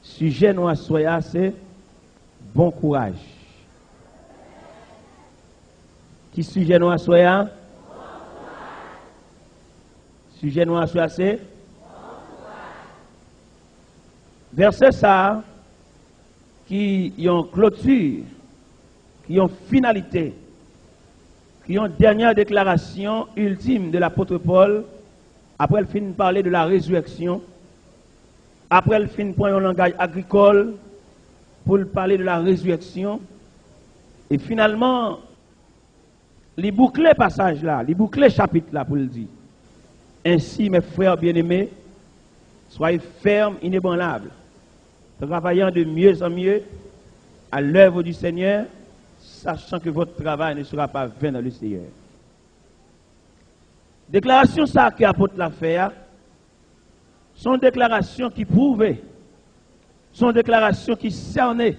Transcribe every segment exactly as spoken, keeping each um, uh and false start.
Sijè nou aswè a se bon kouraj. Ki sijè nou aswè a? Sijè nou aswè a se vèsè sa a ki yon kloti, ki yon finalite, ki yon dènyè deklarasyon iltim de lapot Pòl, apre l fin pale de la rezirèksyon, apre l fin pran yon langaj agrikòl pou l pale de la rezirèksyon, e finalman, li boukle pasaj la, li boukle chapit la pou l di, Ainsi, mes frères bien-aimés, soyez fermes, inébranlables, travaillant de mieux en mieux à l'œuvre du Seigneur, sachant que votre travail ne sera pas vain dans le Seigneur. Deklarasyon sa a ke apot la fè a, se yon deklarasyon ki pwouve, se yon deklarasyon ki sène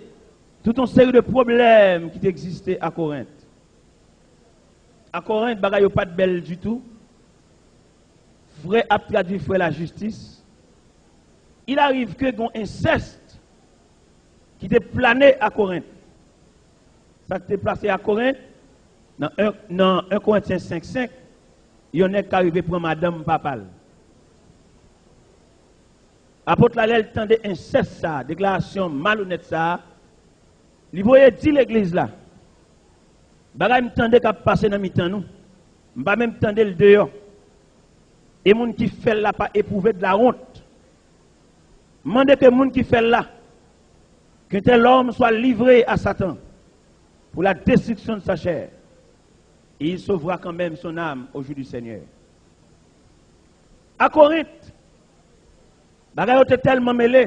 tout yon seri de pwoblèm ki te egziste a Korent. A Korent, bagay yo pa t bèl ditou. Frè ap tradui frè lajistis. Il arrive que gon ensèst ki te plane a Korent. Sa k te plase a Korent, nan en, nan en Korentyen senk senk, yon nèg ka rive pran madanm papa l. Apot la, lè l tande ensèst sa a, deklarasyon malonèt sa a, li voye di legliz la, bagay m tande k ap pase nan mitan nou, m pa menm tande l deyò. E moun ki fè l la pa epwouve de la wont. M mande ke moun ki fè l la, qu'un tel homme soit livré à Satan pour la destruction de sa chair, et il sauvera quand même son âme au jour du Seigneur. A Korent, bagay yo te tèlman mele,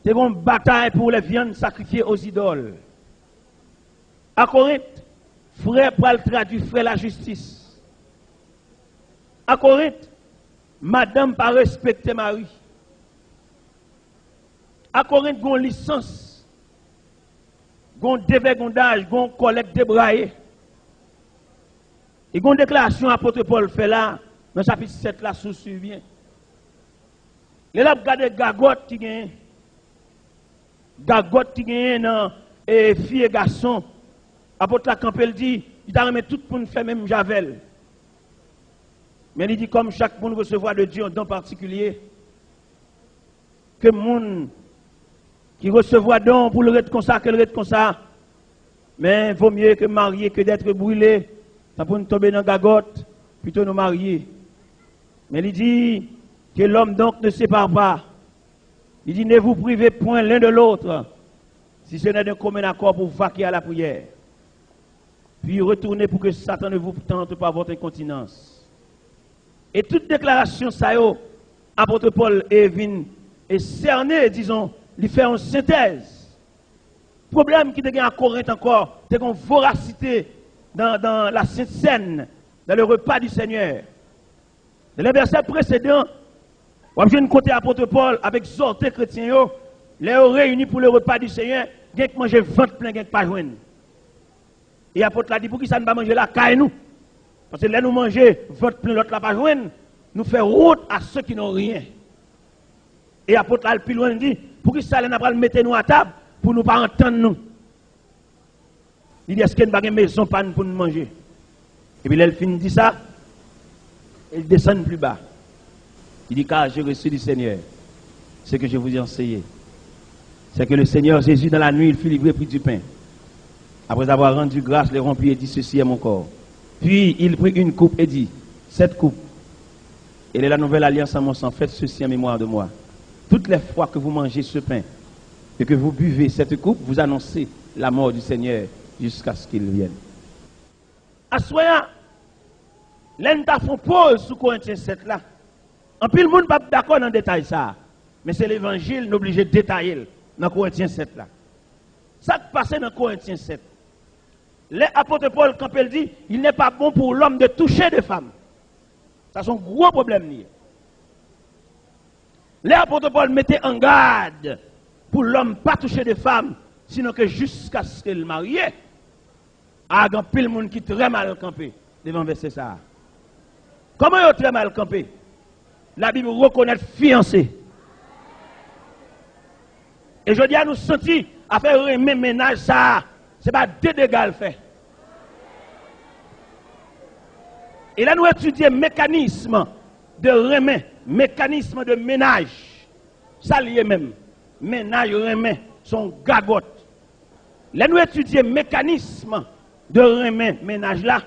te gon batay pou lè vyann sakrifye ozidòl. A Korent, frè pral tradui frè lajistis. A Korent, madanm pa respekte mari. A Korent, gon lisans, gon devègondaj, gon kòlèk debraye. E gon deklarasyon apot Pòl fè la, nan chapit sèt la, si w swiv byen. Lè l ap gade gagòt ki genyen, gagòt ki genyen nan, e, fi e gason, apot la kanpe, l di, li ta renmen tout moun fè menm jan avè l. Men li di, kòm chak moun resevwa de Dye yon don patikilye, ke moun ki resevwa don pou l ret konsa, ke l ret konsa. Men vo mye ke marye ke d'être brûlé, tanpou n tonbe nan gagòt, pito nou marye. Men li di, que l'homme donc ne sépare pas. Li di, ne vous privez point l'un de l'autre, si ce n'est d'un commun accord pour vaquer à la prière. Puis retournez pour que Satan ne vous tente par votre incontinence. E tout deklarasyon sa yo, apot Pòl e vin e sène, dizon, li fè yon sentèz. Pwoblèm ki te gen a Korent ankò, te gen vorasite dans, dans la Sainte Cène, dans le repas du Seigneur. Nan lè vèsè presedan, w ap jwenn kote apot Pòl ap egzòte kretyen yo, lè yo reyini pou le repas du Seigneur, gen k manje vant plen, gen k pa jwenn. E apot la di, poukisa n pa manje lakay nou? Paske lè nou manje, vant plen, lòt la pa jwenn, nou fè wont a ceux qui n'ont rien. E apot la al pi lwen, li di, poukisa lè n ap pral mete nou atab, pou nou pa antann nou? Li di, èske n pa gen mezon pa n pou n manje? Epi lè l fin di sa, li desann pli ba. Li di, car j'ai reçu du Seigneur ce que je vous ai enseigné. C'est que le Seigneur Jésus, dans la nuit, il fut livré, prit du pain. Après avoir rendu grâce, le rompit et dit, ceci est mon corps. Puis il prit une coupe et dit, cette coupe, elle est la nouvelle alliance en mon sang. Faites ceci en mémoire de moi. Toutes les fois que vous mangez ce pain et que vous buvez cette coupe, vous annoncez la mort du Seigneur jusqu'à ce qu'il vienne. Aswè a, lè n ta fè yon poz sou Korentyen sèt la, anpil moun p ap dakò nan detay sa a, men se levanjil, n oblije detaye l nan Korentyen sèt la. Sa k pase nan Korentyen sèt? Lè apot Pòl kanpe, l di, il n'est pas bon pour l'homme de toucher de femme. Sa se yon gwo pwoblèm li ye. Lè apot Pòl mete an gad pou lòm pa touche de fam, sinon ke jiskaske l marye, a, gen anpil moun ki trè mal kanpe devan vèsè sa a. Kòman yo trè mal kanpe? Labib rekonèt fiyanse. E jodi a nou santi afè renmen mennaj sa a, se pa de dega l fè. E lè nou etidye mekanism de renmen, mekanism de mennaj, sa l ye menm? Mennaj renmen, se yon gagòt. Lè nou etidye mekanism de renmen mennaj la,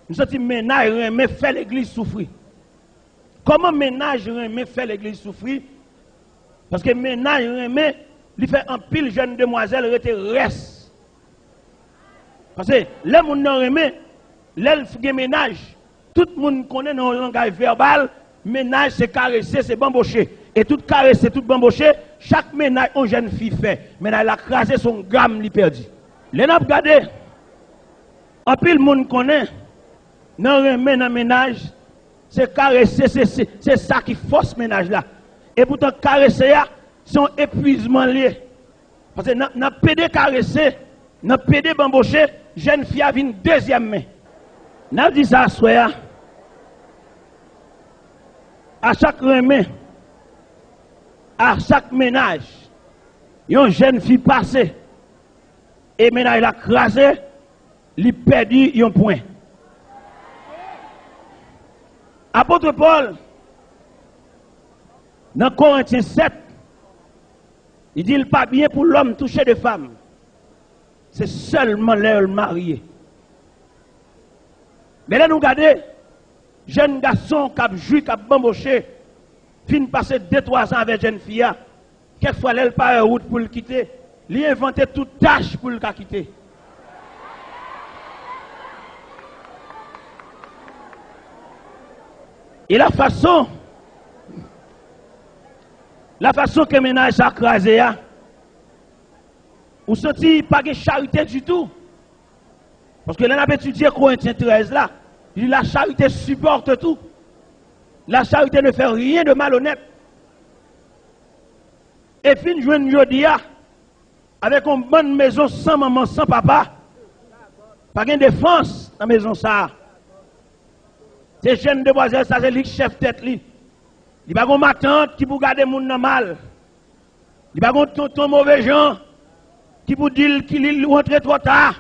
nou santi mennaj renmen fè legliz soufri. Kòman mennaj renmen fè legliz soufri? Paske mennaj renmen, li fè anpil jèn demwazèl rete rès. Paske lè moun nan renmen, lè l gen mennaj, tout moun konnen nan yon langaj vèbal, mennaj se karese, se banboche. E tout karese, tout banboche, chak mennaj yon jèn fi fè, mennaj la kraze, se yon gam li pèdi. Lè n ap gade, anpil moun konnen, nan renmen, nan mennaj, se karese, se, se, se sa ki fòs mennaj la. E poutan karese a, se yon epwizman l ye. Paske nan, nan pede karese, nan pede banboche, jèn fi a vin dezyèm men. N ap di sa aswè a, a chak renmen, a chak mennaj, yon jèn fi pase, e mennaj la kraze, li pèdi yon pwen. Apot Pòl, nan Korentyen sèt, li di l pa byen pou lòm touche de fanm. Se sèlman lè yo marye. Men lè nou gade, jèn gason k ap jwi, k ap banboche, fin pase de, twa zan avèk jèn fi a, kèk fwa lè l pa wè wout pou l kite, li envante tout tach pou l ka kite. E la fason, la fason ke mennaj sa kraze a, ou santi pa gen charite ditou. Paske lè n ap etidye Korentyen trèz la, li di la charité supporte tout. La charité ne fait rien de malhonnête. E fin jwenn jodi a, avèk yon bann mezon san manman, san papa, pa gen defans nan mezon sa a. Se jèn demwazèl sa, se li k chèf tèt li. Li pa gen matant ki pou gade moun nan mal. Li pa gen tonton move jan ki pou di l ki li rantre twò ta.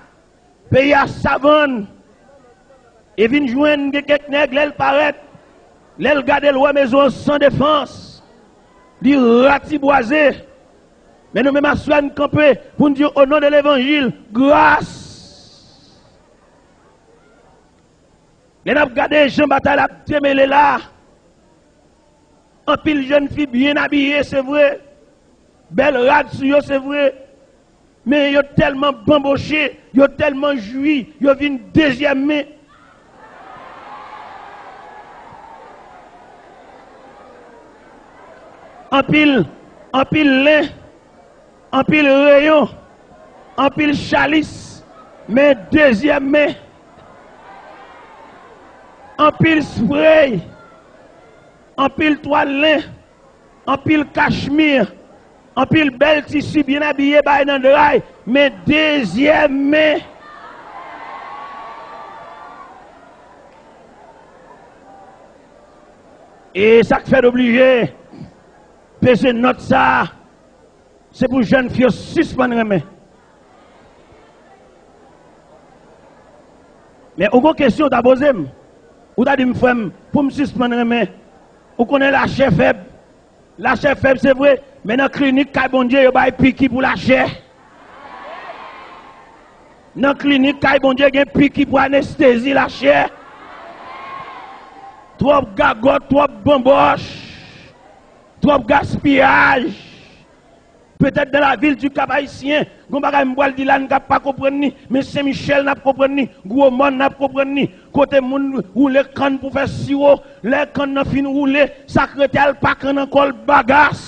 Peyi a savann. E vin jwenn gen kèk nèg lè l parèt, lè l gade l wè mezon an san defans. Li ratibwaze. Men nou menm aswè a n kanpe pou n di o non de levanjil, gras. Lè n ap gade jan batay la ap demele la, anpil jèn fi byen abiye, se vre, bèl rad sou yo, se vre, men yo tèlman banboche, yo tèlman jwi, yo vin dezyèm men. Anpil, anpil len, anpil reyon, anpil chalis, men dezyèm men. Anpil spray, anpil twal len, anpil kachmi, anpil bèl tisi byen abiye bay nan dray, men dezyèm men. E sa k fè n oblije peze nòt sa a, se pou jèn fi yo sispann renmen. Men ou gon kesyon w ta poze m. Ou ta di m, frè m, pou m sispann renmen. Ou konnen lachè fèb. Lachè fèb, se vre, men nan klinik kay Bondye, yo bay piki pou lachè. Nan klinik kay Bondye, gen piki pou anestezi lachè. Twòp gagòt, twòp banbòch, twòp gaspiyaj. Petèt dans la ville du Cap-Haïtien, gon bagay m pral di la, n ka pa konprann li, men Sen Michèl n ap konprann li, Gwo Mòn n ap konprann li, kote moun woule kann pou fè siwo, lè kann nan fin woule, sa k rete a l pa kann ankò, l bagas.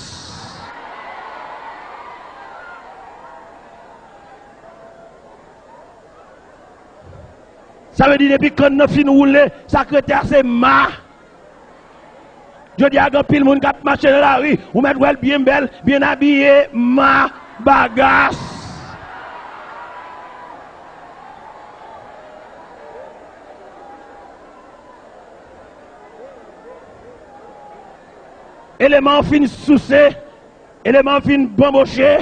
Sa vle di depi kann nan fin woule, sa k rete a se ma. Jodi a, gen anpil moun k ap mache nan lari, ou mèt wè l byen bèl, byen abiye, ma, bagas. Eleman an fin souse, eleman an fin banboche,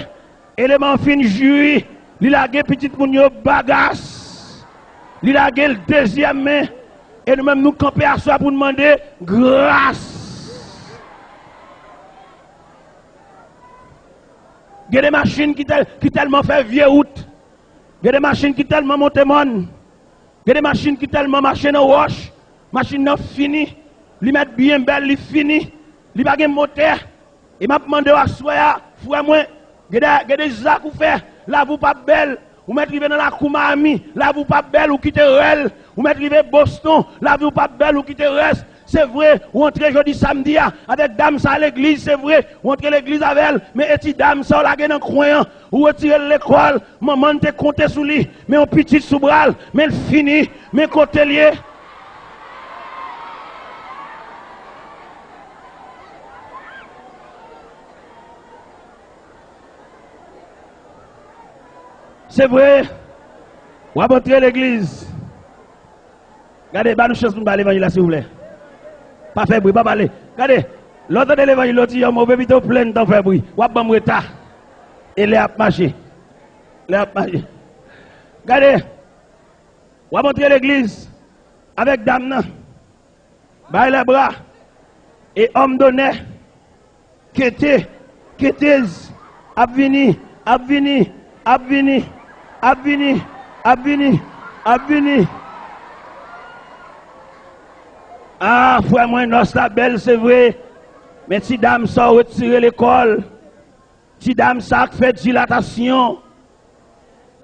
Eleman an fin jwi, li lage pitit moun yo bagas. Li lage l dezyèm men. E nou menm nou kanpe aswè pou n mande gras. Gen de machin ki tèl, ki tèlman fè vye wout. Gen de machin ki tèlman monte mòn. Gen de machin ki tèlman mache nan wòch. Machin nan fini. Li mèt byen bèl, li fini. Li pa gen motè. E m ap mande w aswè a, frè mwen, gen de, gen de zak ou fè, lavi w p ap bèl. Ou mèt rive nan lakou Miami, lavi w p ap bèl, ou kite rèl. Ou mèt rive Boston, lavi w p ap bèl, ou kite rès. Se vre, ou antre jodi samdi a avèk dam sa legliz, se vre, ou antre legliz avè l, men e ti dam sa w lage nan kwen an, ou retire l lekòl, manman n te konte sou li, men yon pitit sou bra l, men l fini, men kote l ye. Se vre, w ap antre legliz. Gade, ba nou chans pou n ba levanjil la, silvouplè. Pa fè bri, pa pale. Gade, lè w tande levanjil, lè w di yon mo, epi tou plenn tan fè bri. W ap ban m reta. E lè ap mache. Lè ap mache. Gade, w ap antre legliz avèk dam nan. Bay lè bra. E òm donè. Kete, ketez, ap vini, ap vini, ap vini, ap vini, ap vini, ap vini. Ah, frè mwen, nòs la bèl, se vre. Men ti dam sa w retire lekòl. Ti dam sa k fè dilatasyon.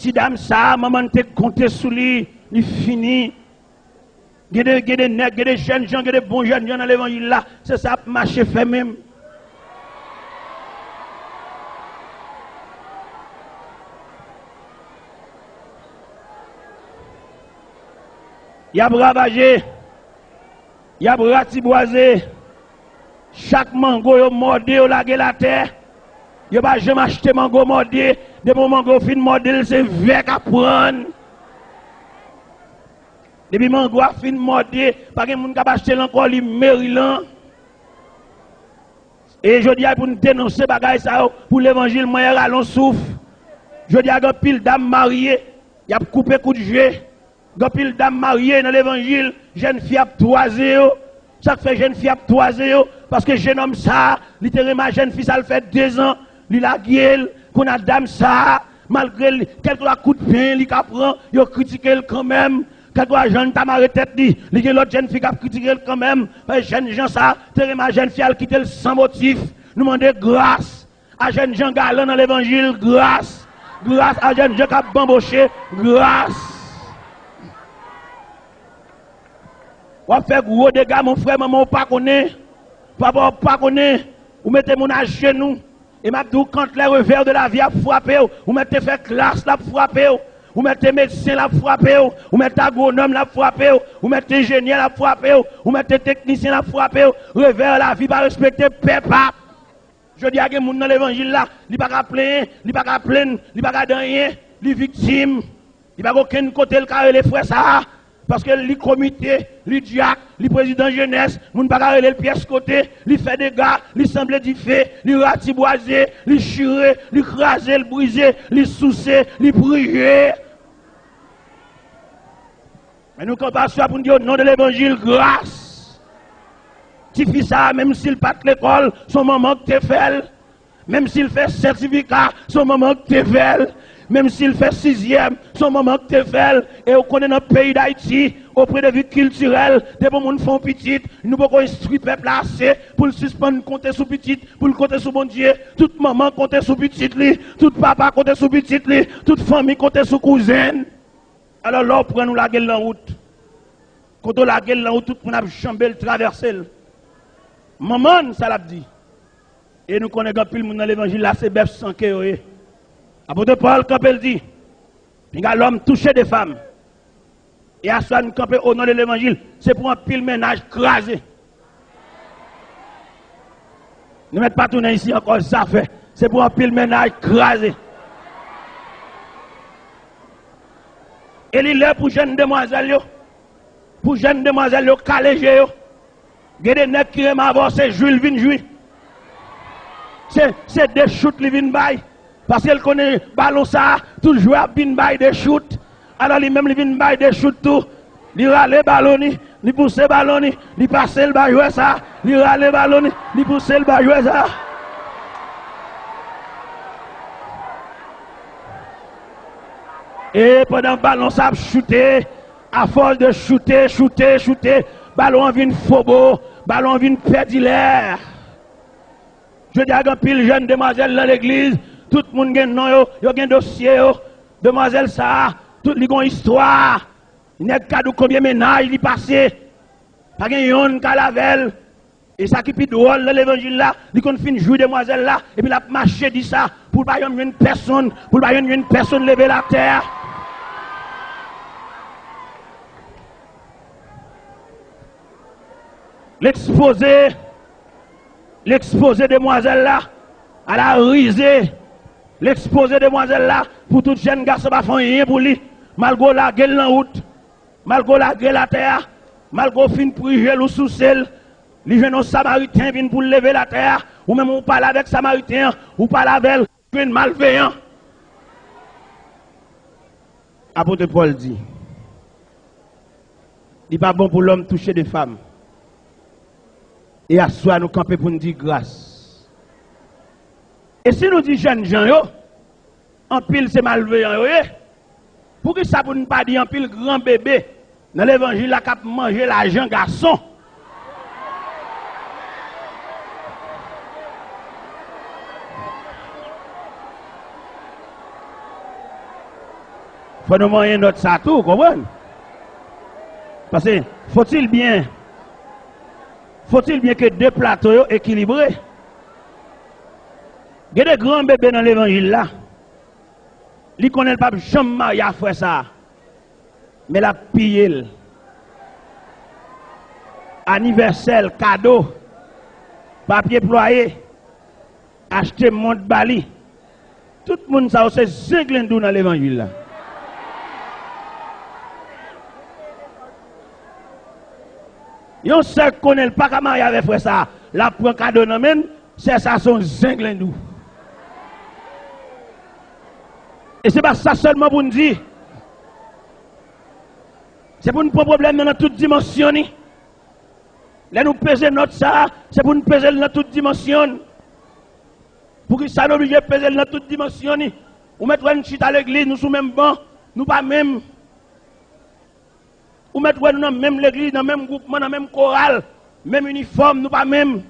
Ti dam sa, manman n te konte sou li, li fini. Gen de, gen de nèg, gen de jèn jan, gen de bon jèn jan nan levanjil la. Se sa ap mache fè menm. Y ap ravaje. Y ap ratibwaze. Chak mango yo mòde, yo lage l atè. Yo pa janm achte mango mòde. Depi yon mango fin mòde l, se vè k ap pran l. Depi mango a fin mòde, pa gen moun k ap achte l ankò, li meri lan. E jodi a, pou n denonse bagay sa yo, pou levanjil, mwen, rale yon souf. Jodi a, gen anpil dam marye, y ap koupe kout je. Gen anpil dam marye nan levanjil, jèn fi ap twaze yo. Sa k fè jèn fi ap twaze yo? Paske jennonm sa a, li te renmen a jèn fi sa, l fè dezan, li lage l. Kounye a dam sa a, malgre li, kèlkeswa kout pen li ka pran, yo kritike l kanmenm. Kèlkeswa jan l ta mare tèt li, li gen lòt jèn fi k ap kritike l kanmenm. Paske jèn jan sa a te renmen a jèn fi a, l kite l san motif. Nou mande gras. A jèn jan galan nan levanjil, gras. Gras a jèn jan k ap banboche, gras. W ap fè gwo dega, mon frè, manman w pa konnen. Papa w pa konnen. Ou mete moun ajenou. E m ap di w, quand les revers de la vie ap frape w, ou mèt te fè klas, l ap frape w. Ou mèt te medsen, l ap frape w. Ou mèt te agwonòm, l ap frape w. Ou mèt te enjenyè, l ap frape w. Ou mèt te teknisyen, l ap frape w. Revè lavi pa respekte pèp ap. Jodi a, gen moun nan levanjil la, li pa ka plenyen, li pa ka plenn, li pa ka di anyen, li viktim. Li pa gen okenn kote l ka rele frè sa a, paske li komite, li dyak, li prezidan jenès, moun pa ka rele l pyès kote, li fè dega, li sanble dife, li ratibwaze, li chire, li kraze, li brize, li souse, li priye. Men nou kanpe aswè pou n di, o non de levanjil, gras. Tifi sa a, menm si l pa t lekòl, se yon manman k te fè l. Menm si l fè sètifika, se yon manman k te fè l. Menm si l fè sizyèm, se yon manman k te fè l. E w konnen nan peyi Dayiti, o pwen de vi kiltirèl, depi yon moun fè yon pitit, nou poko enstwi pèp la ase pou l sispann konte sou pitit, pou l konte sou Bondye. Tout manman konte sou pitit li, tout papa konte sou pitit li, tout fanmi konte sou kouzen l. Alò, lè w pran l, ou lage l nan wout. Kote w lage l nan wout, tout moun ap janbe l, travèse l. Manman n, sa l ap di. E nou konnen gen anpil moun nan levanjil la, se bèf san ke yo ye. Apot Pòl kanpe, l di, pinga lòm touche de fanm. E aswè a, n kanpe o non de levanjil, se pou anpil mennaj kraze. Nou mèt pa tounen isi ankò, zafè. Se pou anpil mennaj kraze. E li lè pou jèn demwazèl yo, pou jèn demwazèl yo kale je yo. Gen de nèg ki renmen avè w, se jwi l vin jwi. Se, se de chout li vin bay. Paske l konnen balon sa a, tout jwè ap vin bay de chout. Alò, li menm, li vin bay de chout tou. Li rale balon ni, li pouse balon ni, li pase l ba jwè sa a, li rale balon ni, li pouse l ba jwè sa a. E pandan balon sa ap choute, afòs de choute, choute, choute, balon an vin fobo, balon an vin pèdi lè. Jodi a, gen anpil jèn demwazèl nan legliz, tout moun gen non yo, yo gen dosye yo. Demwazèl sa a, tout li gon istwa. Nèg ka di w konbyen mennaj li pase. Pa gen yonn k al avè l. E sa ki pi dwòl nan levanjil la, li konn fin jwi demwazèl la, epi l ap mache di sa, pou l pa janm jwenn pèsonn, pou l pa janm jwenn pèsonn leve l atè a. L ekspoze, l ekspoze demwazèl la a la rize. L ekspoze demwazèl la pou tout jèn gason pa fè anyen pou li. Malgre w lage l nan wout, malgre w lage l atè a, malgre w fin prije l, ou souse l, li jwenn yon Samariten vin pou l leve l atè a, ou menm ou pale avèk Samariten an, ou pale avè l, jwenn malveyan. Apot Pòl di, li pa bon pou lòm touche de fanm. E aswè a nou kanpe pou n di gras. E si nou di jèn jan yo, anpil se malveyan yo ye, poukisa pou n pa di anpil gran bebe nan levanjil la k ap manje lajan gason? Fò nou manyen nòt sa tou, konprann? Paske, faut-il bien, faut-il bien que de plato yo ekilibre. Gen de gran bebe nan levanjil la. Li konnen l p ap janm marye a frè sa a. Men l ap piye l. Anivèsè l, kado, papye plwaye, achte mont ba li. Tout moun sa yo se zenglendou nan levanjil la. Yon sè k konnen l pa ka marye avè frè sa a, l ap pran kado nan men l, sè sa a se yon zenglendou. E se pa sa sèlman pou n di. Se pou n pran pwoblèm nan nan tout dimansyon ni. Lè nou peze nòt sa a, se pou n peze l nan tout dimansyon n. Poukisa n oblije peze l nan tout dimansyon ni? Ou mèt wè n chita legliz, nou sou menm ban, nou pa menm. Ou mèt wè nou nan menm legliz, nan menm gwoupman, nan menm koral, menm inifòm, nou pa menm.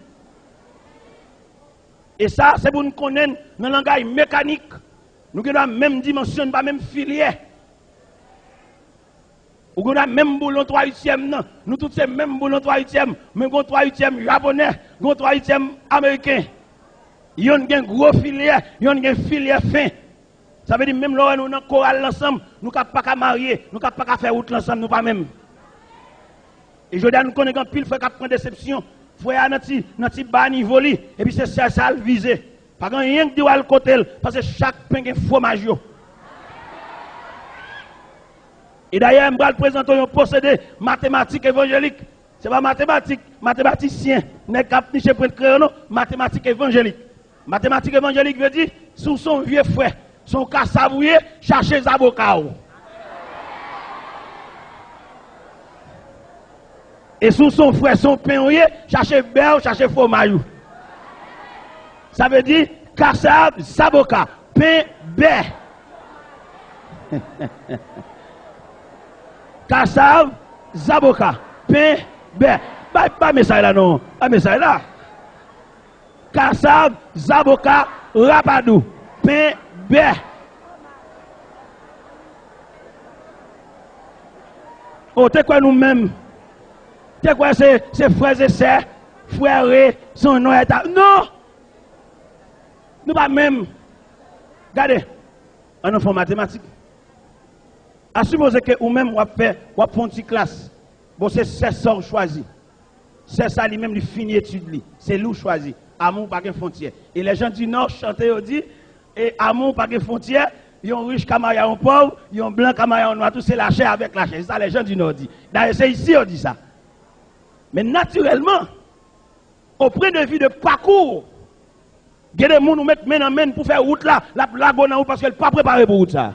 E sa, se pou n konnen n nan langay mekanik. Nou gen dwa menm dimansyon, nou pa menm filyè. Ou gen dwa menm boulon twa ityèm nan. Nou tout se menm boulon twa ityèm. Men gon twa ityèm japonè, gon twa ityèm ameriken. Yonn gen gwo filyè, yonn gen filyè fen. Sa vle di, menm lè w wè nou nan koral l ansanm, nou ka pa ka marye, nou ka pa ka fè wout l ansanm, nou pa menm. E jodi a, nou konnen gen anpil frè k ap pran desepsyon. Frè a nan ti, nan ti ba nivo li, epi se sè sa l vize. Pa gen anyen k di w al kote l, paske chak pen gen fwomaj yo. E dayè, m pral prezante w yon pwosede matematik evanjelik. Se pa matematik, matematisyen, nèg k ap niche pwent kreyon non, matematik evanjelik. Matematik evanjelik vle di, si w se yon vye frè, se yon kasav ou ye, chache zaboka w. E si w se yon frè, se yon pen ou ye, chache bè w, chache fwomaj ou. Sa vle di, kasav, zaboka, pen, bè. Kasav, zaboka, pen, bè. Bay, bay mesaj la non, bay mesaj la. Kasav, zaboka, rapadou, pen, bè. O, te kwè nou menm. Te kwè se, se frè e sè, frère, se yon non eta. Non! Nou pa menm. Gade, ann nou fè yon matematik. A sipoze ke ou menm w ap fè, w ap fè yon ti klas. Bon, se sè sa w chwazi. Sè sa li menm li fini etid li. Se li w chwazi. Amour pa gen fwontyè. E les gens du Nord chante yo di, e amour pa gen fwontyè, yon rich ka marye a yon pòv, yon blan ka marye a yon nwa tou, se lachè avèk lachè. Se sa les gens du Nord di. Dayè, se isi yo di sa. Men natirèlman, au point de vue de parcours, Gen de moun ou met men nan men pou fè wout la, l ap lage w nan wout paske l pa prepare pou wout sa.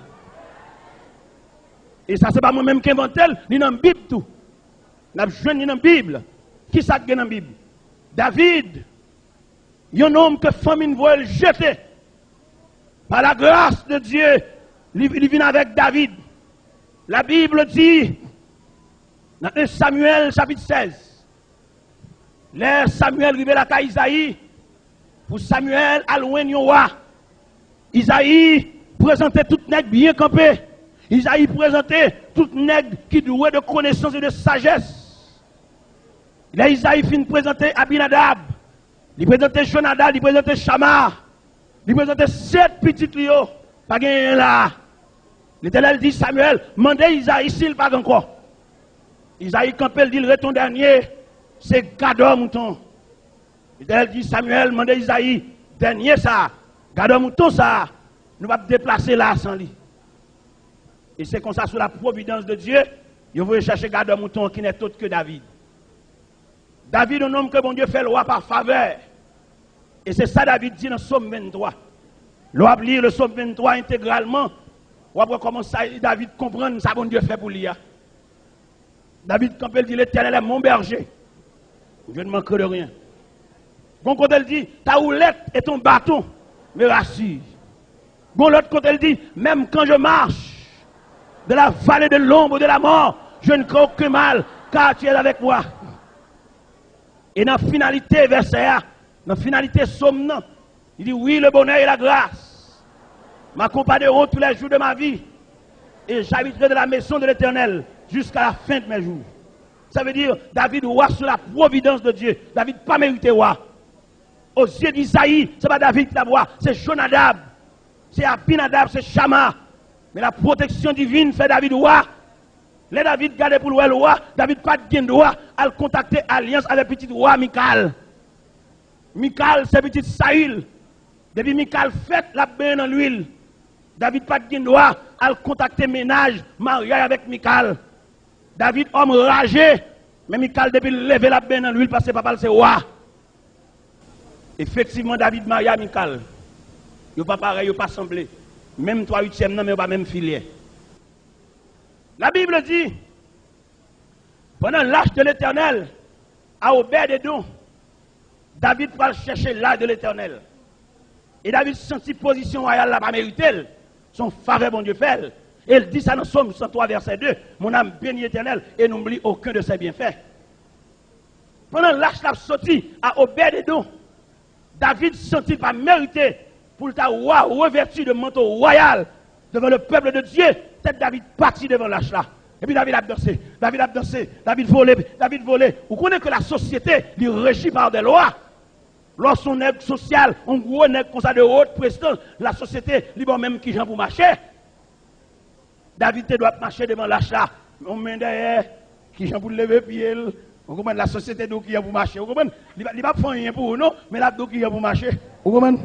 E sa se pa mwen menm ki envante l, li nan Bib tou. N ap jwenn li nan Bib. Kisa k gen nan Bib? David, yon nonm ke fanmi n voye l jete. Par la grâce de Dieu, li, li vin avèk David. La Bible dit, nan en Samuel chapit sèz, lè Samuel rive lakay Izayi, pou Samuel al jwenn yon wa, Izayi prezante tout nèg byen kanpe. Izayi prezante tout nèg ki dwe de konesans e de sajès. Lè Izayi fin prezante Abinadab, li prezante Jonadab, li prezante Chama, li prezante sèt pitit li yo, pa genyen la. Letènèl di Samuel, mande Izayi si l pa gen ankò. Izayi kanpe, l di l, rete yon dènye, se gadò mouton. Letènèl di Samuel, mande Izayi, dènye sa, gadò mouton sa, nou p ap deplase la san li. E se konsa, sou la providence de Dieu, yo voye chèche gadò mouton ki n'est autre que David. David, yon nonm ke Bondye fè lwa pa favè. E se sa David di nan Sòm venntwa. Lè w ap li le Sòm venntwa entegralman, w ap wè kòman sa David konprann sa Bondye fè pou li a. David kanpe, l di, L'Éternel est mon berger. Je ne manquerai de rien. Gon kote l di, ta houlette et ton bâton me rassurent. Gon lòt kote l di, même quand je marche dans la vallée de l'ombre de la mort, je ne crains aucun mal, car tu es avec moi. E nan finalite vèsè a, nan finalite sòm nan, li di, oui, le bonheur et la grâce m'accompagneront tous les jours de ma vie, et j'habiterai dans la maison de l'Éternel jusqu'à la fin de mes jours. Sa vle di, David wa sou la providence de Dieu. David pa merite wa. Aux yeux d'Isaïe, se pa David ki t ap wa, se Jonadab, se Abinadab, se Chama. Men la protection divine fè David wa. Lè David gade pou l wè lwa, David pa t gen dwa al kontakte alyans avèk pitit wa Mikal. Mikal se pitit Sayil. Depi Mikal fèt, l ap benyen nan lwil. David pa t gen dwa al kontakte mennaj, maryaj avèk Mikal. David, òm raje, men Mikal depi l leve, l ap benyen nan lwil paske papa l se wa. Efektivman, David marye a Mikal. Yo pa parèy, yo pa sanble. Menm twa uityèm nan, men yo pa menm filyè. La Bible dit, pendant l'arche de l'Éternel à Obed-Edom, David pral chèche l'arche de l'Éternel. E David santi pozisyon wayal la pa merite l. Se yon favè Bondye fè l. E l di sa nan Sòm san twa, vèsè de, Mon âme bénit l'Éternel et n'oublie aucun de ses bienfaits. Pandan lach la ap soti a Obed-Edom, David santi l pa merite pou l ta wa revèti de manto wayal devan le pèp de Dye. Tèt David pati devan lach la. Epi David ap danse, David ap danse, David vole, David vole. Ou konnen ke lasosyete, li reji pa de lwa. Lè w se yon nèg sosyal, yon gwo nèg konsa de wot prestans, lasosyete, li ba w menm kijan pou mache. David te dwe ap mache devan lach la, yon men dèyè, kijan pou l leve pye l. Ou konprann? Lasosyete di w kijan pou mache. Ou konprann? Li pa, li p ap fè anyen pou ou non, men l ap di w kijan pou mache. Ou konprann?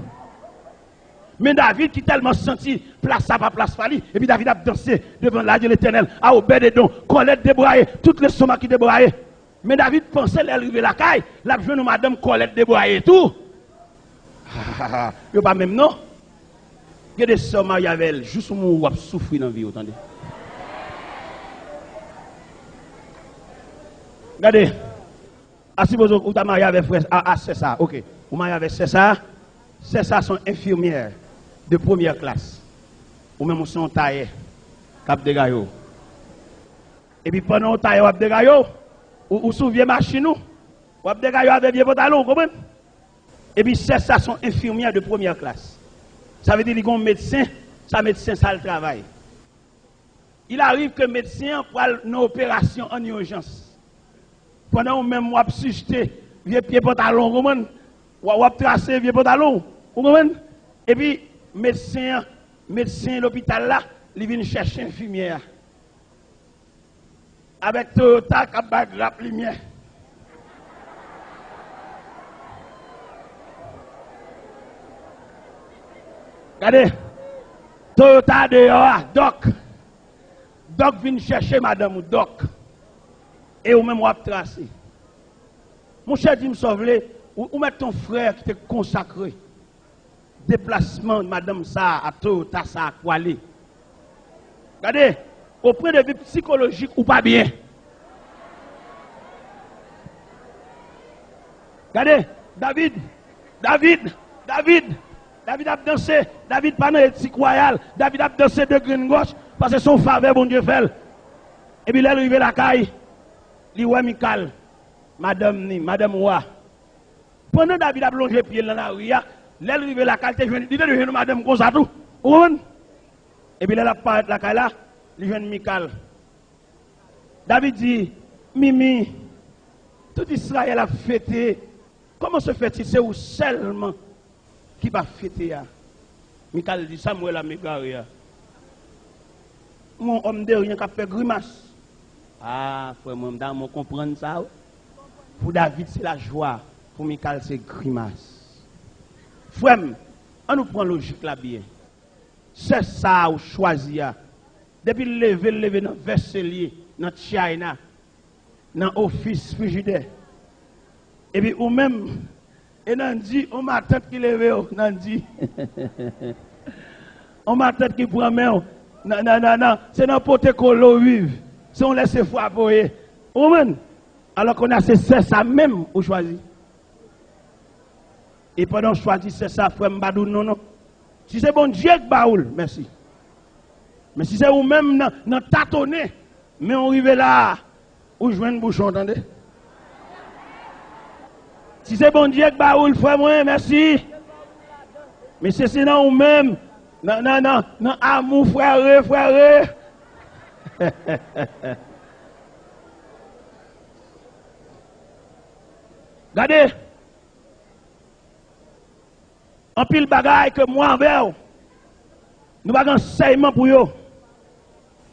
Men David ki tèlman santi plas sa pa plas pa li, epi David ap danse devan lach de Letènèl, a Obèdedon, kòlèt debraye, tout lestomak ki debraye. Men David panse lè l rive lakay, l ap jwenn yon madanm kòlèt debraye tou. Yo pa menm non. Gen de sè w marye avè l, jous ou mouri w ap soufri nan vi w, tande. Gade, a sipoze ou ta marye avè frè, a, a sè sa, oke. Ou marye avè sè sa, sè sa se yon enfimyè de premyè klas. Ou menm ou se yon tayè k ap degaye w. Epi pandan w tayè w ap degaye w, ou, ou sou vye machin ou, w ap degaye w avè vye pantalon, ou konprann? Epi sè sa se yon enfimyè de premyè klas. Sa vle di li gen yon medsen, sa medsen sa l travay. Il arrive ke medsen an pral nan operasyon an ijans. Pandan ou menm w ap sijte vye pye pantalon, ou konprann? W, w ap trase vye pantalon, ou konprann? Epi medsen an, medsen lopital la, li vin chèche enfimyè a. Avèk Toyota k ap bay grap limyè. Gade, Toyota deyò a, dòk. Dòk vin chèche madanm ou, dòk. E ou menm w ap trase. Monchè, di m sa w vle, ou, ou mèt te yon frè ki te konsakre. deplasman madanm sa a, Toyota sa a, k pwale. Gade, o pwen de vi sikolojik, ou pa byen. Gade, David, David, David, David ap danse, David pa nan etik wayal, David ap danse de grenn gòch, paske se yon favè Bondye fè l. Epi lè l rive lakay, li wè Mikal, madanm ni, madanm wa. Pandan David ap lonje pye l nan lari a, lè l rive lakay, li te jwenn, li te dwe jwenn yon madanm konsa tou. Ou konprann? Epi lè l ap parèt lakay la, li jwenn Mikal. David di, Mimi, tout Izrayèl ap fete, kòman se fèt se ou sèlman ki pa fete a? Mikal di, sa m wè la m egare a. M wè yon òm de ryen k ap fè grimas. A, frè mwen, m ta renmen w konprann sa, wi. Pou David, se lajwa. Pou Mikal, se grimas. Frè m, ann nou pran lojik la byen. Sè sa a ou chwazi a, depi l leve, l leve nan vès se l ye, nan China, nan ofis frijidè. Epi ou menm, e Nandy, on matant ki leve w, Nandy. On matant ki pran men w. Nan, nan, nan, nan, se nan pote kole w viv. Se yon lèse frape w ye. Ou konprann? Alò kounye a se sè sa menm ou chwazi. E pandan w chwazi sè sa, frè m, m pa di w non, non. Si se Bondye k ba ou l, mèsi. Men si se ou menm nan, nan tatonnen, men w rive la a, ou jwenn bouchon, tande. Si se Bondye k ba ou l, frè mwen, mèsi. Men si se nan ou menm, nan, nan, nan, nan amou frère, frère. Gade, anpil bagay ke mwen avè w, nou pa gen ansèyman pou yo.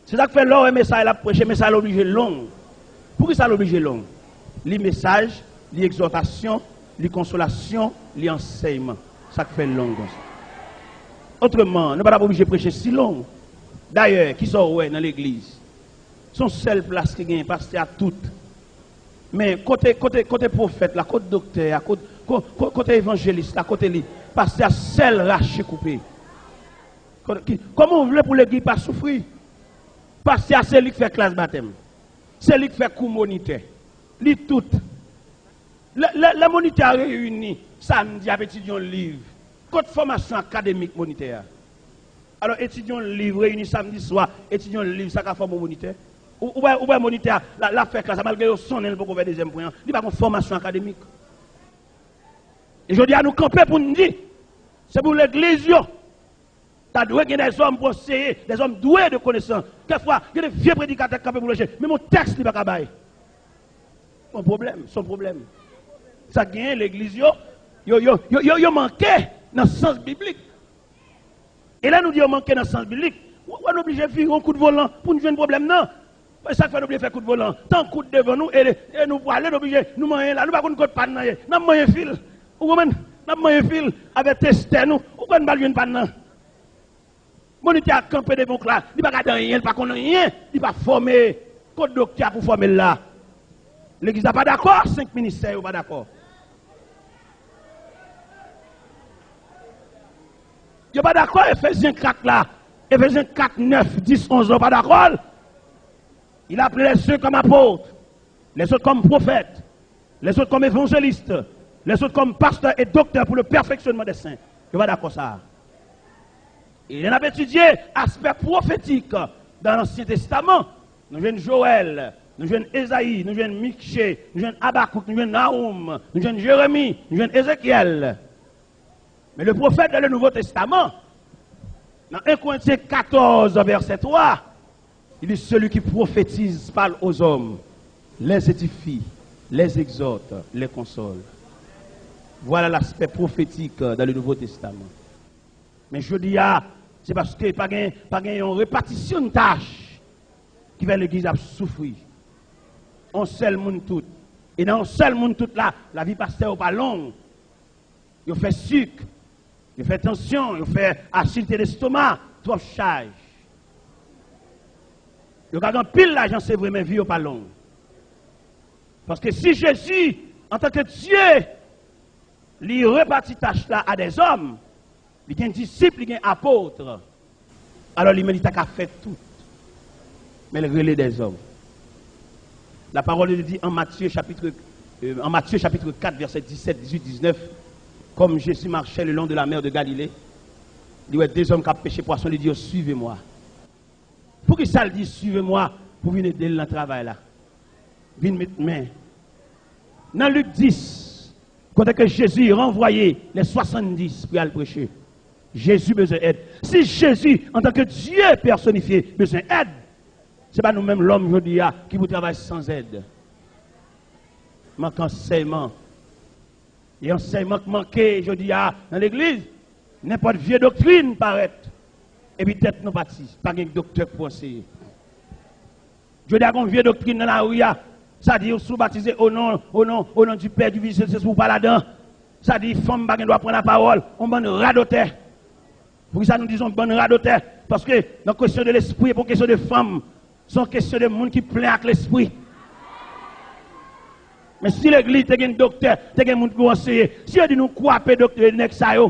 Se sa k fè lè w wè mesaj la ap preche, mesaj la oblije long. Poukisa l oblije long? Li mesaj, li egzòtasyon, li konsolasyon, li ansèyman. Sa k fè l long konsa. Otreman, nou pa t ap oblije preche si long. Dayè, kisa w wè nan legliz? Se yon sèl plas ki genyen, pastè a tout. Men kote, kote, kote pwofèt la, kote doktè a, kote, ko-, ko-, kote evanjelis la, kote li? Pastè a sèl rache koupe. Kote, ki, kòman w vle pou legliz pa soufri? Pastè a se li k fè klas batèm. Se li k fè kou monitè. Li tout. Lè, lè, lè monitè a reyini, samdi ap etidye yon liv. Kot fòmasyon akademik monitè a? Alò, etidye yon liv, reyini samdi swa, etidye yon liv, sa ka fòme yon monitè? Ou, ou wè, ou wè monitè a, l ap fè klas la, malgre yo sonnen l poko fè dezyèm pwen an, li pa gen fòmasyon akademik. E jodi a, nou kanpe pou n di, se pou legliz yo, ta dwe gen dèzòm pou anseye, dèzòm dwe de konesans. Kèkfwa, gen de vye predikatè k kanpe pou preche, menm yon tèks li pa ka bay. Yon pwoblèm, se yon pwoblèm. Sa k genyen, legliz yo, yo, yo, yo, yo, yo manke nan sans biblik. E lè nou di yo manke nan sans biblik, w, w, nou oblije vire yon kout volan pou n jwenn pwoblèm nan. E sa k fè nou oblije fè kout volan. Tan kout devan nou, e, e nou pwale, nou oblije, nou manyen la, nou pa konn kot pàn nan ye. N ap manyen fil. Ou konprann? N ap manyen fil avèk testè nou. Ou kwè n pral jwenn pàn nan? Monitè a kanpe devan w klas, li pa gade anyen, li pa konn anyen, li pa fòme. Kot doktè a pou fòme l la? Legliz la pa dakò, senk ministè yo pa dakò. Yo pa dakò Efezyen kat la. Efezyen kat, nèf, dis, onz la, yo pa dakò l. Il a appelé les uns comme apôtres, les autres comme prophètes, les autres comme évangélistes, les autres comme pasteurs et docteurs pour le perfectionnement des saints. Yo pa dakò sa. E lè n ap etidye aspè pwofetik dan Ansyen Testaman, nou jwenn Jowèl, nou jwenn Ezayi, nou jwenn Miche, nou jwenn Abakouk, nou jwenn Nawoum, nou jwenn Jeremi, nou jwenn Ezekyèl. Mais le prophète dans le Nouveau Testament, dans un Corinthiens quatorze, verset trois, il dit, celui qui prophétise parle aux hommes, les édifie, les exhorte, les console. Voilà l'aspect prophétique dans le Nouveau Testament. Men jodi a, se paske pa gen, pa gen yon repatisyon tach ki fè legliz ap soufri. Yon sèl moun tout. E nan yon sèl moun tout la, lavi pastè yo pa long. Yo fè sik, yo fè tansyon, yo fè asidite lestoma, twòp chaj. Yo ka gen anpil lajan, se vre, men vi yo pa long. Paske si Jezi, antanke Dye, li repati tach la a dèzòm, Li gen disip, li gen apot. Alò, li menm, li ta ka fè tout. Men l rele dèzòm. La parole de Dieu dit en Matthieu chapitre, euh, en Matthieu chapitre quatre, verset dix-sept, dix-huit, dix-neuf, comme Jésus marchait le long de la mer de Galilée, li wè de zòm k ap peche pwason, li di yo, suivez-moi. Poukisa l di, suivez-moi, pou vin ede l nan travay la? Vin met men. Nan Lik dis, kote ke Jezi ranvwaye les soixante-dix pou y al preche. Jezi bezwen èd. Si Jezi, antanke Dye pèsonifye, bezwen èd, se pa nou menm lòm jodi a ki pou travay san èd. Manke ansèyman. E ansèyman k manke jodi a nan legliz. Nenpòt vye doktrin parèt. Epi tèt nou pati. Pa gen doktè pou anseye. Jodi a gon vye doktrin nan lari a. Sa di si w batize o non, o non, o non di Pè, di Fis, di Sentespri, ou pa ladan. Sa di fanm pa gen dwa pran lapawòl. On bann radotè. Poukisa nou di se on bann radotè? Paske nan kesyon de lespri, e pa on kesyon de fanm. Se on kesyon de moun ki plen ak lespri. Men si legliz te gen doktè, te gen moun pou anseye. Si yo di nou kwape doktè, nèg sa yo,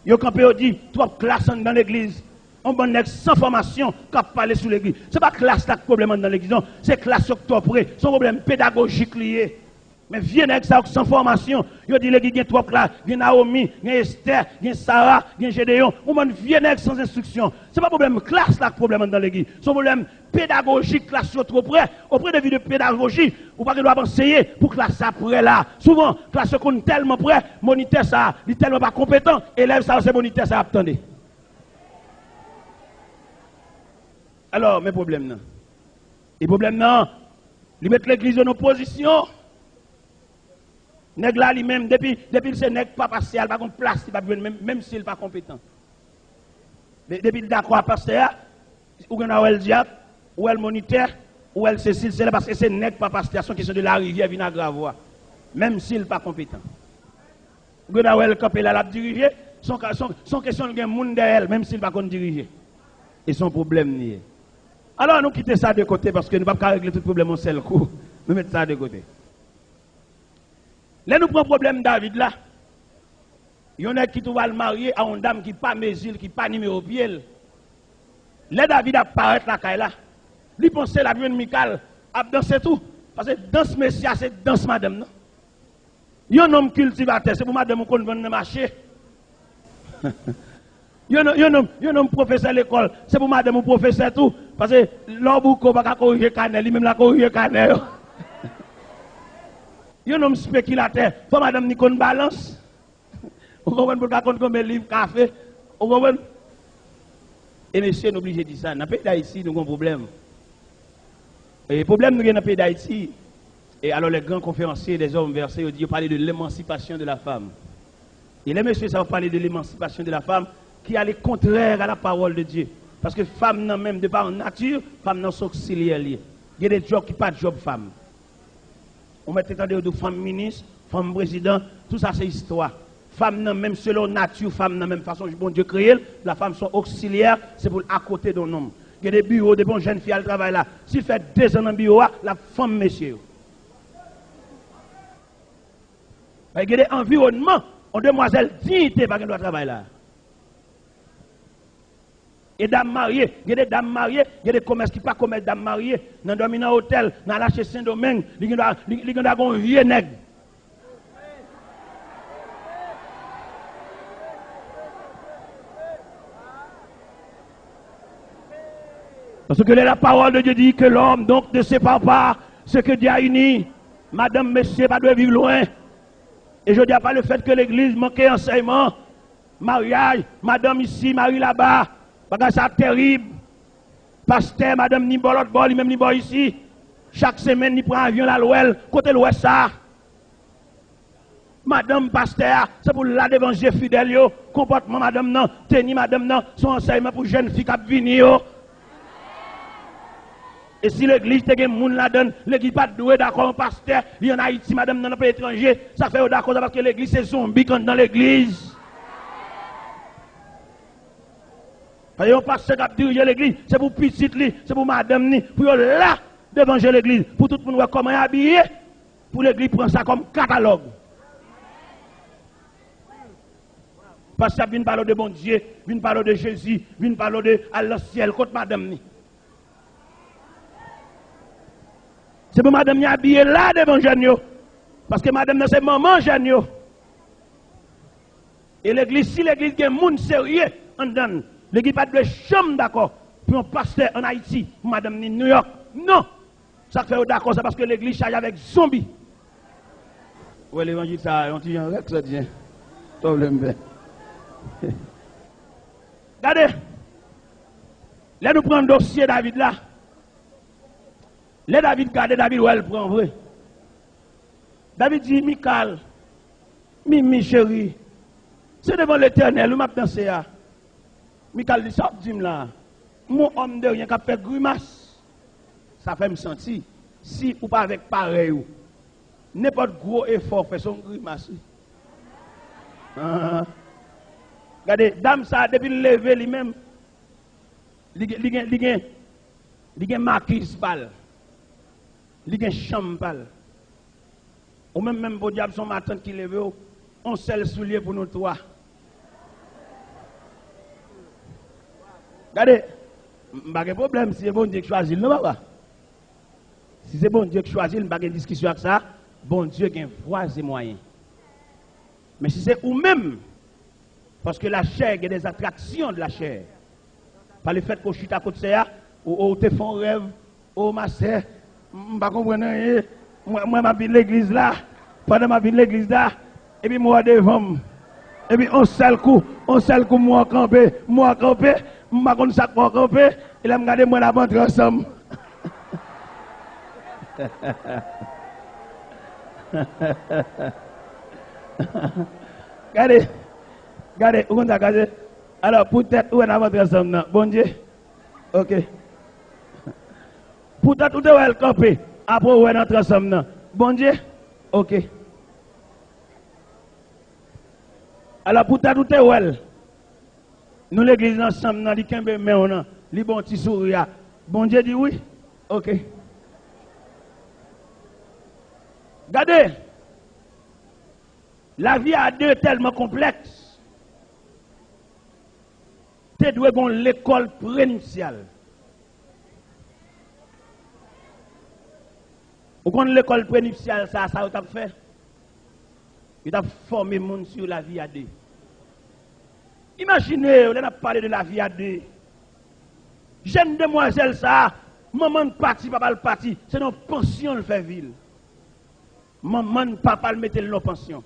yo kanpe, yo di, twòp klas anndan legliz. On bann nèg san fòmasyon k ap pale sou legliz. Se pa klas la k pwoblèm anndan legliz, non. Se klas yo k twò pre. Se on pwoblèm pedagojik li ye. Men vye nèg sa yo k san fòmasyon, yo di legliz gen twòp klas, gen Nawomi, gen Estè, gen Sara, gen Jedeyon. On bann vye nèg san enstriksyon. Se pa pwoblèm klas la k pwoblèm anndan legliz. Se on pwoblèm pedagojik, klas yo twò pre. Au point de vue de pédagogie, ou pa gen dwa ap anseye pou klas sa prè la. Souvan, klas yo konn tèlman prè, monitè sa, li tèlman pa konpetan, elèv sa yo se monitè sa y ap tande. Alò, men pwoblèm nan. E pwoblèm nan, li met legliz yo nan pozisyon. Nèg la li menm, depi, depi l se nèg pa pastè a, li pa gon plas li p ap jwenn, menm, menm si l pa konpetan. De-, depi l dakò a pastè a, ou gen dwa wè l dyak, ou wè l monitè, ou wè l sesi, l sela, paske se nèg pa pastè a, se yon kesyon de larivyè vin a gravwa, menm si l pa konpetan. Ou gen dwa wè l kanpe la, l ap dirije, se yon ka-, se yon, se yon kesyon l gen moun dèyè l, menm si l pa konn dirije. E se yon pwoblèm li ye. Alò, nou kite sa de kote, paske nou p ap ka regle tout pwoblèm yon sèl kou. Nou met sa de kote. Lè nou pran pwoblèm David la, yon nèg ki tou al marye a yon dam ki pa mezi l, ki pa nimewo pye l. Lè David ap parèt lakay la, li panse l ap jwenn Mikal ap danse tou. Paske dans mesye a se dans madanm nan. Yon nonm kiltivatè, se pou madanm ou konn vann nan mache. Yon nonm, yon nonm, yon nonm pwofesè lekòl, se pou madanm ou pwofesè tou. Paske lè w bouke, w pa ka korije kanè, li menm l a korije kanè yo. Yon nonm spekilatè, fò madanm ni konn balans. Ou konprann, pou l ka konn konbyen liv kafe. Ou konprann? E mesye, nou blije di sa. Nan peyi Dayiti, nou gon pwoblèm. E pwoblèm nou gen nan peyi Dayiti, e alò, les grands conférenciers, les hommes versés, yo di, yo pale de l'émancipation de la femme. E lè mesye sa yo pale de l'émancipation de la femme, ki ale kontrè a la parole de Dieu. Paske fanm nan menm, de par nature, fanm nan se oksilyè li ye. Gen de djòb ki pa djòb fanm. Ou mèt te tande yo di w fanm minis, fanm prezidan, tout sa se istwa. Fanm nan menm, selon nati fanm nan menm, fason Bondye kreye l, la femme se yon oksilyè, se pou l akote de yon nonm. Gen de biwo, depi yon jèn fi al travay la, si l fè dezan nan biwo a, l ap fanm mesye yo. Paske gen de anviwònman, yon demwazèl diyite pa gen dwa travay la. E dam marye, gen de dam marye, gen de komès ki pa komès dam marye. Nan dòmi nan otèl, nan al achte Sendomeng, li gen dwa, li, li gen dwa gon vye nèg. Parce que la parole de Dieu dit que l'homme donc ne sépare pas ce que Dieu a uni. Madanm, mesye, pa dwe viv lwen. E jodi a, pa le fèt ke legliz manke ansèyman, maryaj, madanm isi, mari laba, bagay sa tèrib. Pastè, madanm ni bò lòt bò, li menm ni bò isi. Chak semèn, li pran avyon, l al wè l. Kote l wè sa? Madanm pastè a, se pou l la devan je fidèl yo, konpòtman madanm nan, teni madanm nan, se yon ansèyman pou jèn fi k ap vini yo. E si legliz te gen moun ladan l, legliz pa t dwe dakò yon pastè, li ann Ayiti, madanm nan nan peyi etranje, sa fè yo dakò sa, paske legliz se zonbi k anndan legliz. Paske yon pastè k ap dirije legliz, se pou pitit li, se pou madanm ni, pou yo la devan je legliz, pou tout moun wè kòman y abiye, pou legliz pran sa kòm katalòg. Pastè ap vin pale w de Bondye, vin pale w de Jezi, vin pale w de al nan syèl, kot madanm ni? Se pou madanm ni abiye la devan jèn yo. Paske madanm nan se manman jèn yo. E legliz, si legliz gen moun serye anndan l, legliz pa t dwe janm dakò pou yon pastè ann Ayiti, pou madanm ni Nouyòk. Non! Sa k fè yo dakò, se paske legliz chaje avèk zonbi. Ou wè levanjil sa a, yon ti jan rèk sòti, en. Pwoblèm fè. Gade, lè nou pran dosye David la, lè David gade, David wè l pran vre. David di, Mikal, Mimi cheri, se devan Letènèl wi m ap danse a. Mikal di, sa w ap di m la a? M yon òm de ryen k ap fè grimas. Sa fè m santi, si ou pa avèk parèy ou, nenpòt gwo efò w fè, se yon grimas wi. Anhan. Gade, dam sa a, depi l leve li menm, li gen, li gen, li gen, li gen makiz pa l. Li gen chanm pa l. Ou menm, menm podyab, se yon matant ki leve w, yon sèl soulye pou nou twa. Gade, m pa gen pwoblèm si se Bondye k chwazi l, non, papa. Si se Bondye k chwazi l, m pa gen diskisyon ak sa. Bondye gen vwa e mwayen. Men si se ou menm, paske lachè gen des attractions de la chair. Pa lefèt ke w chita kot sè a, ou, ou te fè yon rèv, o ma sè, m, m pa konprann anyen. Mwen, mwen m ap vin legliz la, pandan m ap vin legliz la, epi m wè w devan m. Epi yon sèl kou, yon sèl kou m wè w kanpe, m wè w kanpe, m pa konn sa k fè w kanpe, e lè m gade mwen n ap antre ansanm. Gade, gade, ou konn sa k pase? Alò, poutèt ou wè n ap antre ansanm nan, Bondye? Oke. Poutèt ou te wè l kanpe, apre ou wè n antre ansanm nan, Bondye? Oke. Alò, poutèt ou te wè l, nou legliz ansanm nan, li kenbe men w nan, li ba w ti souri a, Bondye di wi? Oke. Gade, lavi a de tèlman konplèks, te dwe gen yon lekòl prenipsyal. Ou konn lekòl prenipsyal sa, sa yo t ap fè? Yo t ap fòme moun sou lavi a de. Imajine w, lè n ap pale de lavi a de. Jèn demwazèl sa a, manman l pati, papa l pati, se nan pansyon l fè vi l. Manman l, papa l mete l nan pansyon.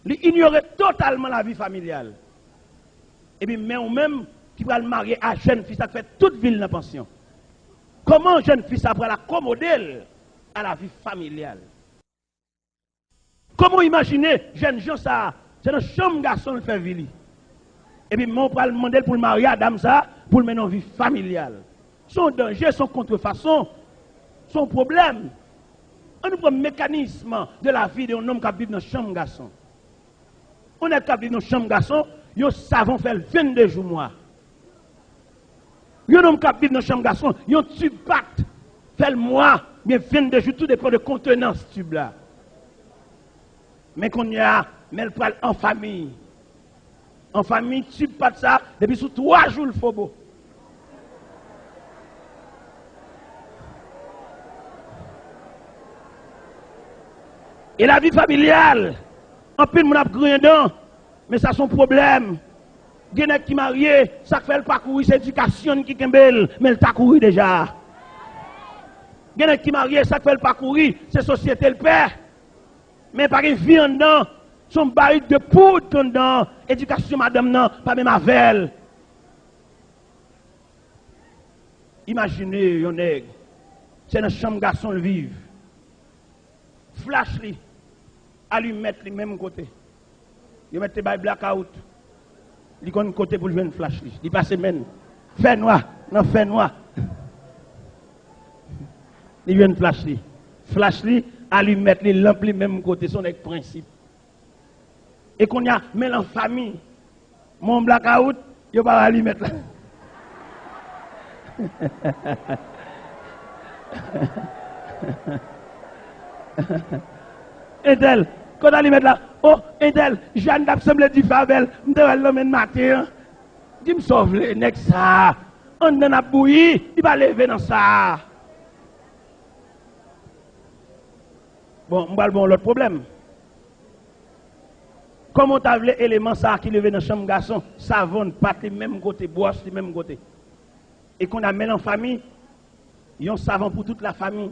Li inyore totalman lavi familyal. Epi men ou menm ki pral marye a jèn fi sa k fè tout vi l nan pansyon. Kòman jèn fi sa pral akomode l a lavi familyal? Kòman w imajine jèn jan sa a, se nan chanm gason l fè vi li? Epi men w pral mande l pou l marye a dam sa a, pou l mennen yon vi familyal. Se yon danje, se yon kontrefason, se yon pwoblèm. Ann nou pran mekanism de lavi de yon nonm k ap viv nan chanm gason. Yon nèg k ap viv nan chanm gason, yon savon fè l vennde jou mwa. Yon nonm k ap viv nan chanm gason, yon tib pat fè l mwa, byen vennde jou, tou depann de kontenans tib la. Men kounye a, men l pral an fanmi. An fanmi, tib pat sa, depi sou twa jou l fobo. E lavi familyal, anpil moun ap griyen dan, men sa se yon pwoblèm. Gen nèg ki marye, sa k fè l pa kouri, se edikasyon n ki kenbe l, men l ta kouri deja. Gen nèg ki marye, sa k fè l pa kouri, se sosyete l pè. Men pa gen vi anndan, se yon barik de poud ki anndan, edikasyon madanm nan pa menm avè l. Imajine yon nèg, se nan chanm gason l viv. Flach li, alimèt li menm kote. Yo mèt te bay blakawout. Li konn kote pou l jwenn flach li. Li pase men l. Fènwa, nan fènwa. Li jwenn flach li. Flach li, alimèt li, lanp li menm kote. Se yon nèg prensip. E kounye a, men l an fanmi. Men yon blakawout, yo pa wè alimèt la. Entèl, kote alimèt la? O, entèl, Jàn t ap sanble dife avè l, m te wè l nan men maten an. Di m sa w vle, nèg sa a, anndan n ap bouyi, li pa leve nan sa a. Bon, m pral ba w yon lòt pwoblèm. Kòman w ta vle eleman sa a ki leve nan chanm gason, savon, pa t li menm kote, bwòs li menm kote? E konn a men nan fanmi, yon savon pou tout lafanmi.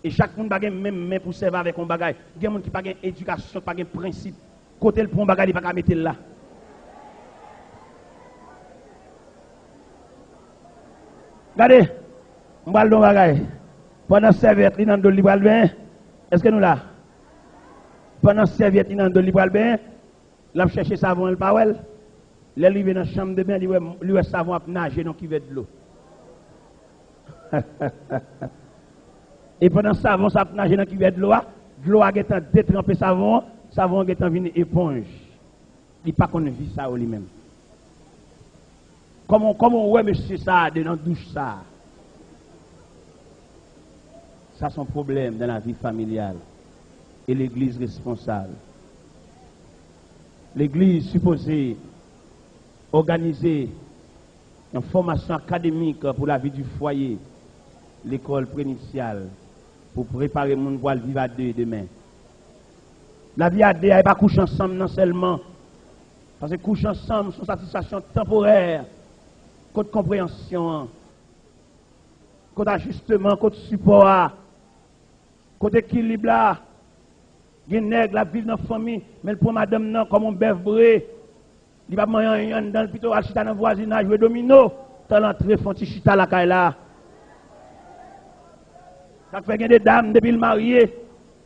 E chak moun pa gen menm men pou sèvi avèk yon bagay. Gen moun ki pa gen edikasyon, pa gen prensip. Kote l pran yon bagay, li pa ka mete l la. Gade, m pral di yon bagay. Pandan sèvyèt li nan do l, li pral benyen. Èske nou la? Pandan sèvyèt li nan do l, li pral benyen. L ap chèche savon an, l pa wè l. Lè l rive nan chanm de beny, li wè, li wè savon ap naje nan kivèt dlo. E pandan savon sa ap naje nan kivèt dlo a, dlo a gentan detranpe savon an, savon an gentan vin eponj. Li pa konn vi sa yo li menm. Kòman, kòman w wè mesye sa a dedan douch sa a? Sa se yon pwoblèm dans la vie familiale. E legliz responsab. Legliz sipoze òganize yon fòmasyon akademik pou lavi di fwaye, lekòl prenisyal, pou prepare moun pou al viv a de demen. Lavi a de a, e pa kouche ansanm nan sèlman. Paske kouche ansanm se yon satisfaksyon tanporè. Kot konpreyansyon an? Kot ajisteman? Kot sipò a? Kot ekilib la? Gen nèg l ap viv nan fanmi, men l pran madanm nan kòm yon bèf bre. Li p ap manyen anyen anndan l, pito al chita nan vwazinaj, jwe domino, tan l antre, fè yon ti chita lakay la. Sa k fè gen de dam, depi l marye,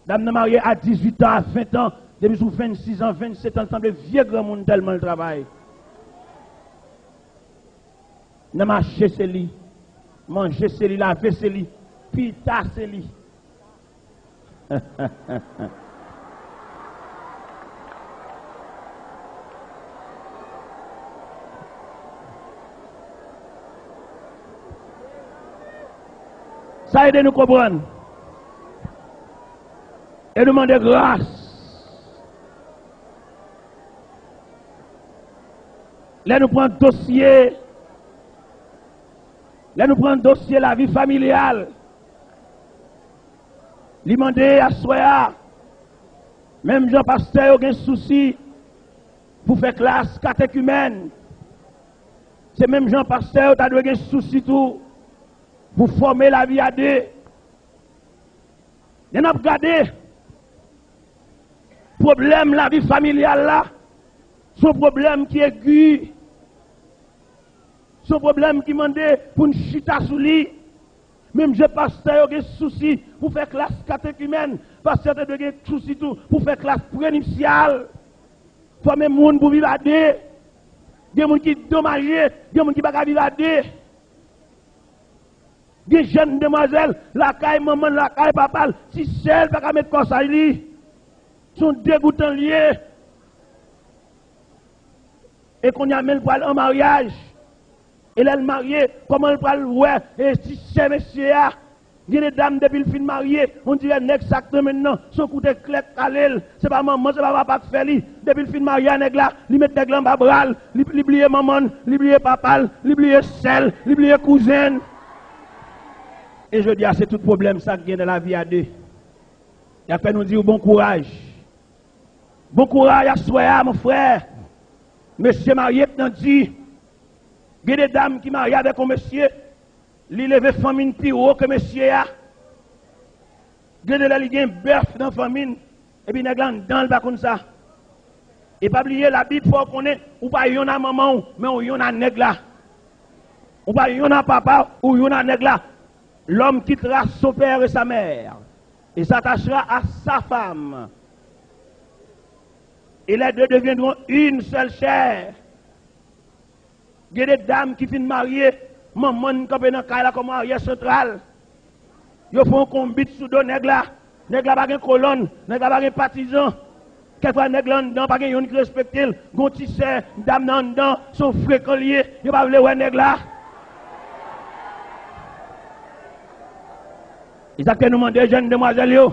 dam nan marye a dizuit an, a ven an, depi sou vennsis an, vennsèt an, l sanble vye granmoun tèlman l travay. Nan mache se li, manje se li, lave se li, pita se li. Sa ede nou konprann. E nou mande gras. Lè nou pran dosye, lè nou pran dosye lavi familyal, li mande aswè a, menm jan pastè yo gen sousi pou fè klas katekimèn, se menm jan pastè yo ta dwe gen sousi tou pou fòme lavi a de. Lè n ap gade pwoblèm lavi familyal la, se yon pwoblèm ki egi, se yon pwoblèm ki mande pou n chita sou li. Menm jan pastè yo gen sousi pou fè klas katekimèn, pastè te dwe gen sousi tou pou fè klas prenipsyal. Fòme moun pou viv a de. Gen moun ki domaje, gen moun ki pa ka viv a de. Gen jèn demwazèl lakay manman l, lakay papa l, ti sè l pa ka met kò sa li. Se yon degoutan l ye. E kounye a, men l pral an maryaj. E lè l marye, kòman l pral wè, e, ti sè mesye a? Gen de dam, depi l fin marye, on dirè nèg sa k nan men l nan, se yon kout eklè k kale l. Se pa manman, se pa papa k fè li. Depi l fin marye a nèg la, li met nèg la anba bra l, li, li bliye manman l, li bliye papa l, li bliye sè l, li bliye kouzen l. E jodi a, se tout pwoblèm sa k gen nan lavi a de. Y ap fè nou di w bon kouraj. Bon kouraj aswè a, mon frè. Mesye marye k nan di, gen de dam ki marye avèk yon mesye, li leve fanmi n pi wo ke mesye a. Gen de lè li gen bèf nan fanmi n, epi nèg la anndan l pa konn sa. E pa bliye, Labib fè w konnen, ou pa yonn a manman w, men ou yonn a nèg la. Ou pa yonn a papa w, ou yonn a nèg la. L'homme quittera son père et sa mère, et s'attachera à sa femme, et les deux deviendront une seule chair. Gen de dam ki fin marye, manman n kanpe nan kay la kòm aryè santral. Yo fè yon konbit sou do nèg la. Nèg la pa gen kolòn, nèg la pa gen patizan. Kèk fwa nèg la anndan pa gen youn ki respekte l. Gon ti sè, dam nan anndan, se yon frekan l ye, yo pa vle wè nèg la. E sa k fè nou mande jèn demwazèl yo,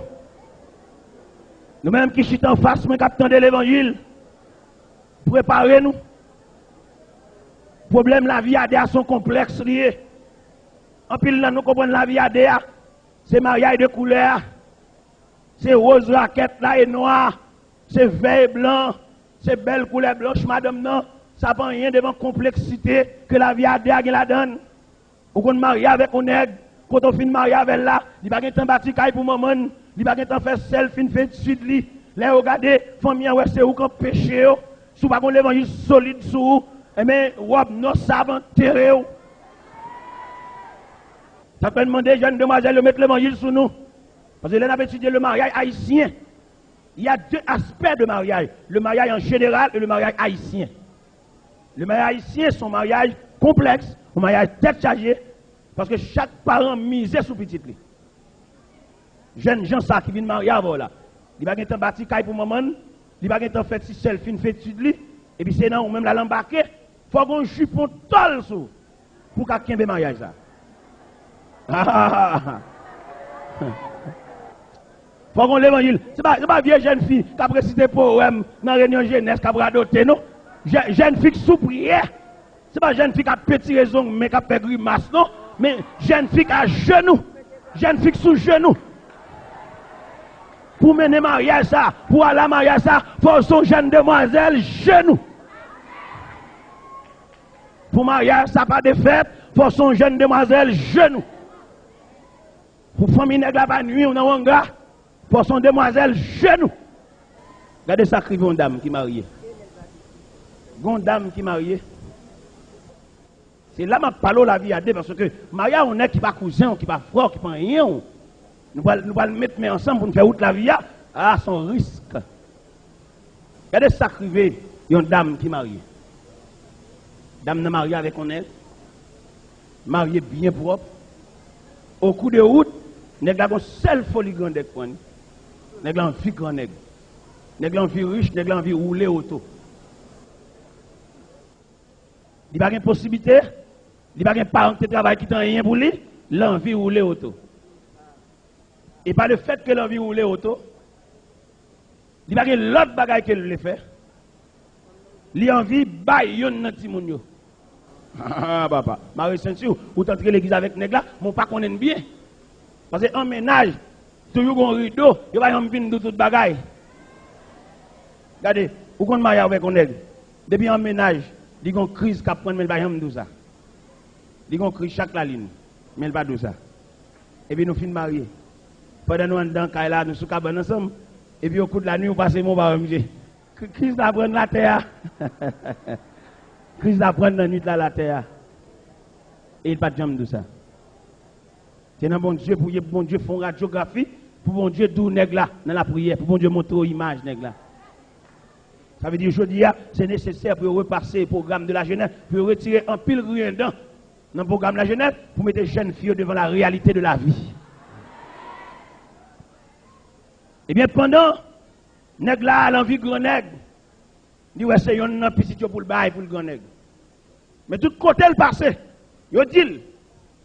Nou menm ki chita anfas mwen k ap tande levanjil, prepare nou. Pwoblèm lavi a de a se yon konplèks li ye. Anpil nan nou konprann lavi a de a se maryaj de koulè a. Se woz rakèt la e nwa, se vè e blan, se bèl koulè blanch madanm nan. Sa pa anyen devan konpleksite ke lavi a de a gen ladan l. Ou konn marye avèk yon nèg, kote w fin marye avè l la, li pa gen tan bati kay pou manman l, li pa gen tan fè sèl fin fè etid li. Lè yo gade, fanmi an wè se ou k anpeche yo. Si w pa gen yon levanjil solid sou ou, enben, wòb nò sa ap antere w. Sa fè n mande jèn demwazèl yo met levanjil sou nou. Paske lè n ap etidye le maryaj ayisyen, il y a deux aspects de mariage, le mariage en général et le mariage haïtien. Le maryaj ayisyen se yon maryaj konplèks, yon maryaj tèt chaje, paske chak paran mize sou pitit li. Jèn jan sa ki vin marye avè w la, li pa gen tan bati kay pou manman l, li pa gen tan fè ti sè l fin fè etid li, epi se nan ou menm l al anbake, fò gen yon jipon tòl sou ou pou w ka kenbe maryaj sa. Fò gen levanjil. Se pa, se pa vye jèn fi k ap resite powèm nan reyinyon jenès k ap radote, non. Jè- Jèn fi k sou priyè. Se pa jèn fi k ap petire zong men k ap fè grimas, non. Men jèn fi k ajenou. Jèn fi k sou jenou. Pou mennen maryaj sa, pou al a maryaj sa, fò w se yon jèn demwazèl jenou. Pou maryaj sa pa defèt, fò w se yon jèn demwazèl jenou. Pou fanmi nèg la pa nwi w nan wanga, fò w se yon demwazèl jenou. Gade sa k rive yon dam ki marye. Gon dam ki marye. Se la m ap pale w lavi a de, paske marye a yon nèg ki pa kouzen w, ki pa frè w, ki pa anyen w. Nou pral, nou pral met men ansanm pou n fè wout lavi a. A, se yon risk. Gade sa k rive yon dam ki marye. Dam nan marye avèk yon nèg, marye byen pwòp. Okou de wout, nèg la gon sèl foli grandèg pran li. Nèg la anvi grannèg. Nèg la anvi rich, nèg la anvi woule oto. Li pa gen posiblite, li pa gen paran ki te travay kite anyen pou li, l anvi woule oto. E pa lefèt ke l anvi woule oto, li pa gen lòt bagay ke l vle fè, li anvi bay yonn nan timoun yo. Ah, papa, mare senti w, ou t antre legliz avèk nèg la, men w pa konnen l byen. Paske an mennaj, toujou gon rido, yo pa janm fin di w tout bagay. Gade, ou konn marye avèk yon nèg, depi an mennaj, li gon kriz k ap pran l, men l pa janm di w sa. Li gon kriz chak lalin, men l pa di w sa. Epi nou fin marye. Pandan nou anndan kay la, nou sou kabann ansanm, epi okou de lanwi, ou pase men w pa wè misye. Kri- Kriz la pran l atè a. Kriz la pran l nan nwit la, l atè a. E l pa t janm di w sa. Se nan Bondye pou w ye, pou Bondye fè yon radyografi, pou Bondye di w nèg la nan lapriyè, pou Bondye montre w imaj nèg la. Sa vle di, jodi a, se nesesè pou yo repase pwogram de lajenès, pou yo retire anpil griyen dan nan pwogram lajenès, pou mete jèn fi yo devan la réalité de la vie. Ebyen, pandan nèg la al anvi grannèg, li wè se yonn nan pitit yo pou l bay pou l grannèg. Men tout kote l pase, yo di l,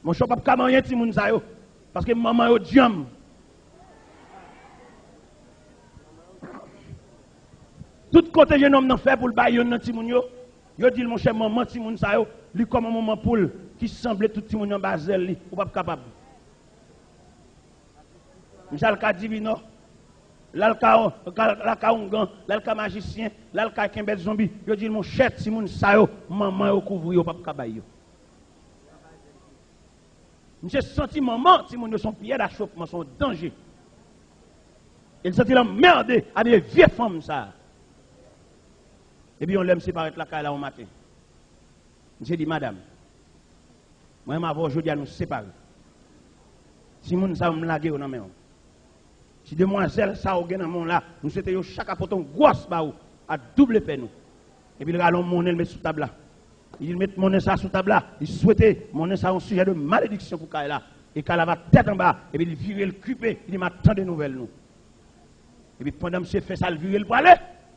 monchè, w p ap ka manyen timoun sa yo, paske manman yo dyanm. Tout kote jennonm nan fè pou l bay yonn nan timoun yo, yo di l, monchè, manman timoun sa yo, li kòm yon manman poul ki sanble tout timoun yo anba zèl li, ou p ap kapab. Misye al ka divinò, l al ka, ka, l al ka oungan, l al ka majisyen, l al ka kenbèt zonbi. Yo di l, monchè, timoun sa yo, manman yo kouvri yo, p ap ka bay yo. Misye santi manman timoun yo se yon pyè dachopman, se yon danje. E l santi l anmède avèk vye fanm sa a. Epi yon lè misye parèt lakay la yon maten. Misye di, madanm, mwen menm avè w jodi a nou separe. Timoun sa yo m lage yo nan men w. Ti demwazèl sa w gen nan men w la, nou swete yo chak ap pote yon gwòs ba ou, a double pèn ou. Epi l rale yon monnen l met sou tab la. Li di l met monnen sa sou tab la, li swete monnen sa yon sijè de malediksyon pou kay la. E kay la va tèt anba, epi li vire l kipe, li di m a tande nouvèl nou. Epi pandan misye fè sa, l vire l prale,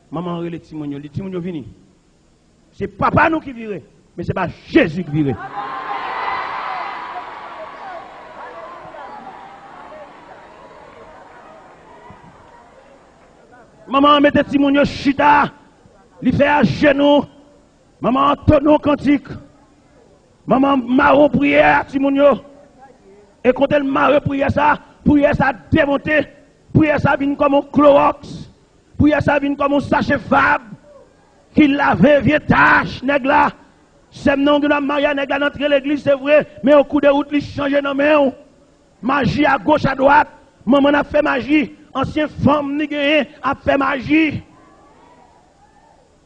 manman an rele timoun yo, li di timoun yo vini. Se papa nou ki vire, men se pa Jezi k vire. Manman an mete timoun yo chita, li fè ajenou. Manman an antonnen yon kantik. Manman an mare yon priyè a timoun yo. E kote l mare priyè sa, priyè sa demonte. Priyè sa vin kòm yon klowòks. Priyè sa vin kòm yon sache fab ki lave vye tach nèg la. Sè m nan, ou gen dwa marye a nèg la nan tre legliz, se vre, men o kou de wout li chanje nan men w. Maji agoch adwat, manman n ap fè maji, ansyen fanm li genyen ap fè maji.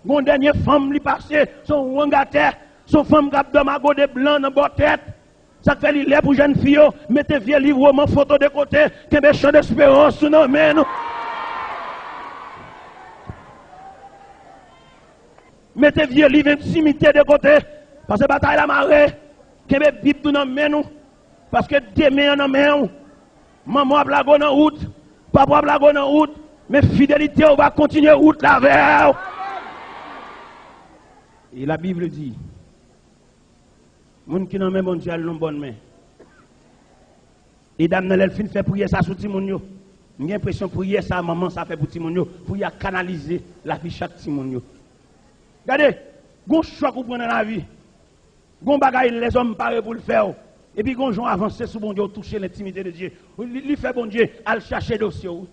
Gon dènye fanm li pase, se yon wangatè, se yon fanm k ap dòmi a gode blan nan bò tèt. Sa k fè li lè pou jèn fi yo mete vye liv, woman, foto de kote, kenbe chan desperans nou nan men nou. Mete vye liv entimite de kote, pase batay la mare, kenbe Bib nou nan men nou, paske demen an nan men w. Manman w ap lage w nan wout, papa w ap lage w nan wout, men fidelite w va kontinye wout la avè w. E la Bible di, moun ki nan men Bondye a, l nan bòn men. E dam nan, lè l fin fè priyè sa sou timoun yo, m gen enpresyon priyè sa manman sa fè pou timoun yo, priyè a kanalize lavi chak timoun yo. Gade, gon chòk ou pran nan lavi, gon bagay lèzòm pare pou l fè w, epi gon jan w avanse sou Bondye, w touche lentimite de Dye. Li, li fè Bondye al chache dosye w.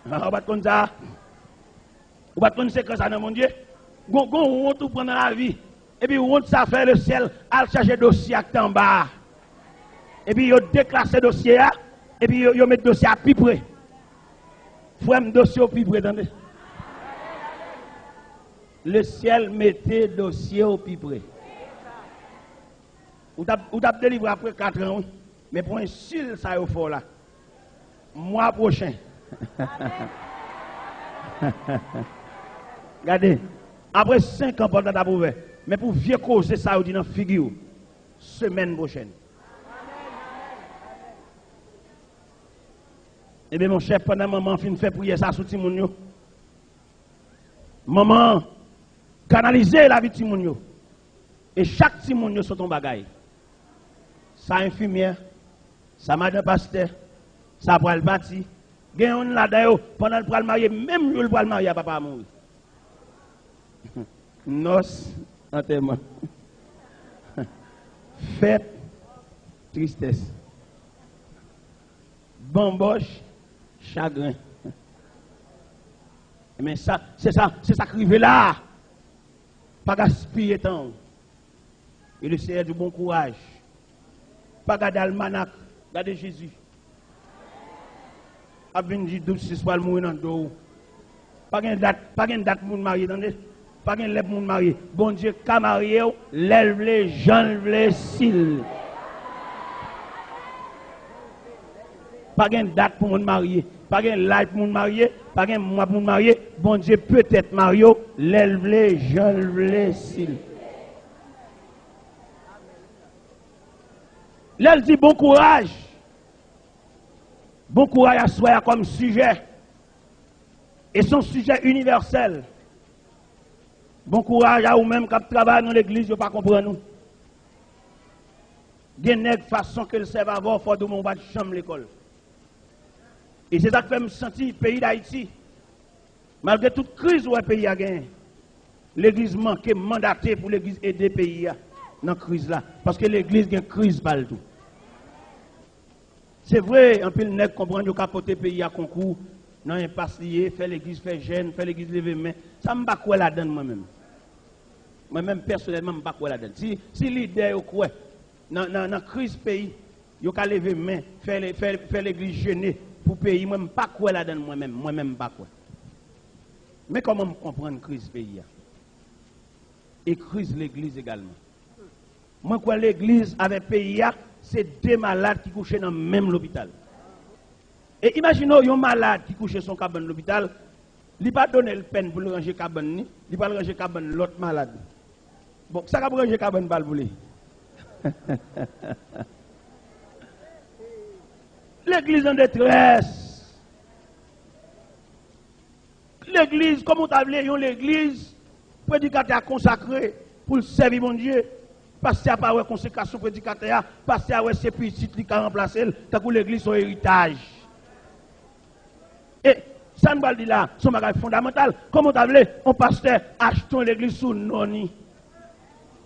Ah, ou pa t konn sa? Ou pa t konn sekrè sa nan Bondye? Gon, gon wont ou pran nan lavi, epi wont sa fè lesyèl al chache dosye a k te anba a. Epi yo deklase dosye a, epi yo, yo met dosye a pi pre. Frè m, dosye w pi pre, tande. Lesyèl mete dosye w pi pre. Ou t ap, ou t ap delivre apre kat an, wi. Men pou ensil sa yo fè w la. Mwa pwochen. Gade, apre senk an, pòt la t ap ouvè. Men pou vye koze sa yo di nan figi w, semèn pwochèn. Ebyen, monchè, pandan manman an fin fè priyè sa sou timoun yo, manman an kanalize lavi timoun yo. E chak timoun yo sot yon bagay. Sa enfimyè, sa madan pastè, sa pral pati. Gen youn ladan yo, pandan l pral marye, menm jou l pral marye a, papa a mouri. Nòs, antèman. Fèt, tristès. Banbòch, chagren. Men sa, se sa, se sa k rive la. Pa gaspiye tan w. E le Seyè di bon kouraj. Pa gade almanak, gade Jezi. Ap vin di dout sis pral mouri nan do w. Pa gen dat, pa gen dat pou moun marye, tande. Pa gen lè pou moun marye. Bondye ka marye w lè l vle, jan l vle, si l. Pa gen dat pou moun marye. Pa gen laj pou moun marye. Pa gen mwa pou moun marye. Bondye petèt marye w lè l vle, jan l vle, si l. Lè l di bon kouraj, bon kouraj aswè a kòm sijè. E se yon sijè inivèsèl. Bon kouraj a ou menm k ap travay nan legliz, yo pa konprann ou. Gen nèg, fason ke l sèvi avè w, fò w di w pa t janm lekòl. E se sa k fè m santi peyi Dayiti, malgre tout kriz ou wè peyi a genyen, legliz manke mandate pou legliz ede peyi a nan kriz la. Paske legliz gen kriz pa l tou. Se vre, anpil nèg konprann yo ka pote peyi a konkou nan enpas li ye, fè legliz fè jèn, fè legliz leve men. Sa m pa kwè ladann mwen menm. Mwen menm pèsonèlman, m pa kwè ladann. Si, si lidè yo kwè nan, nan, nan kriz peyi, yo ka leve men, fè, le- fè, fè legliz jene pou peyi, mwen m pa kwè ladann mwen menm. Mwen menm m pa kwè. Men kòman m konprann kriz peyi a. E kriz legliz egalman. Mwen kwè legliz avèk peyi a, se de malad ki kouche nan menm lopital. E imajine w yon malad ki kouche sou yon kabann lopital, li pa donnen l pèn pou l ranje kabann li, li pral ranje kabann lòt malad. Bon, sa k ap ranje kabann pa l pou li? Legliz an detrès. Legliz, kòman w ta vle yon legliz, predikatè a konsakre pou l sèvi Bondye, pastè a pa wè konsekrasyon predikatè a, pastè a wè se pitit li ka ranplase l, tankou legliz se yon eritaj. E Sa n pral di la, se yon bagay fondamantal. Kòman w ta vle yon pastè achte yon legliz sou non ni?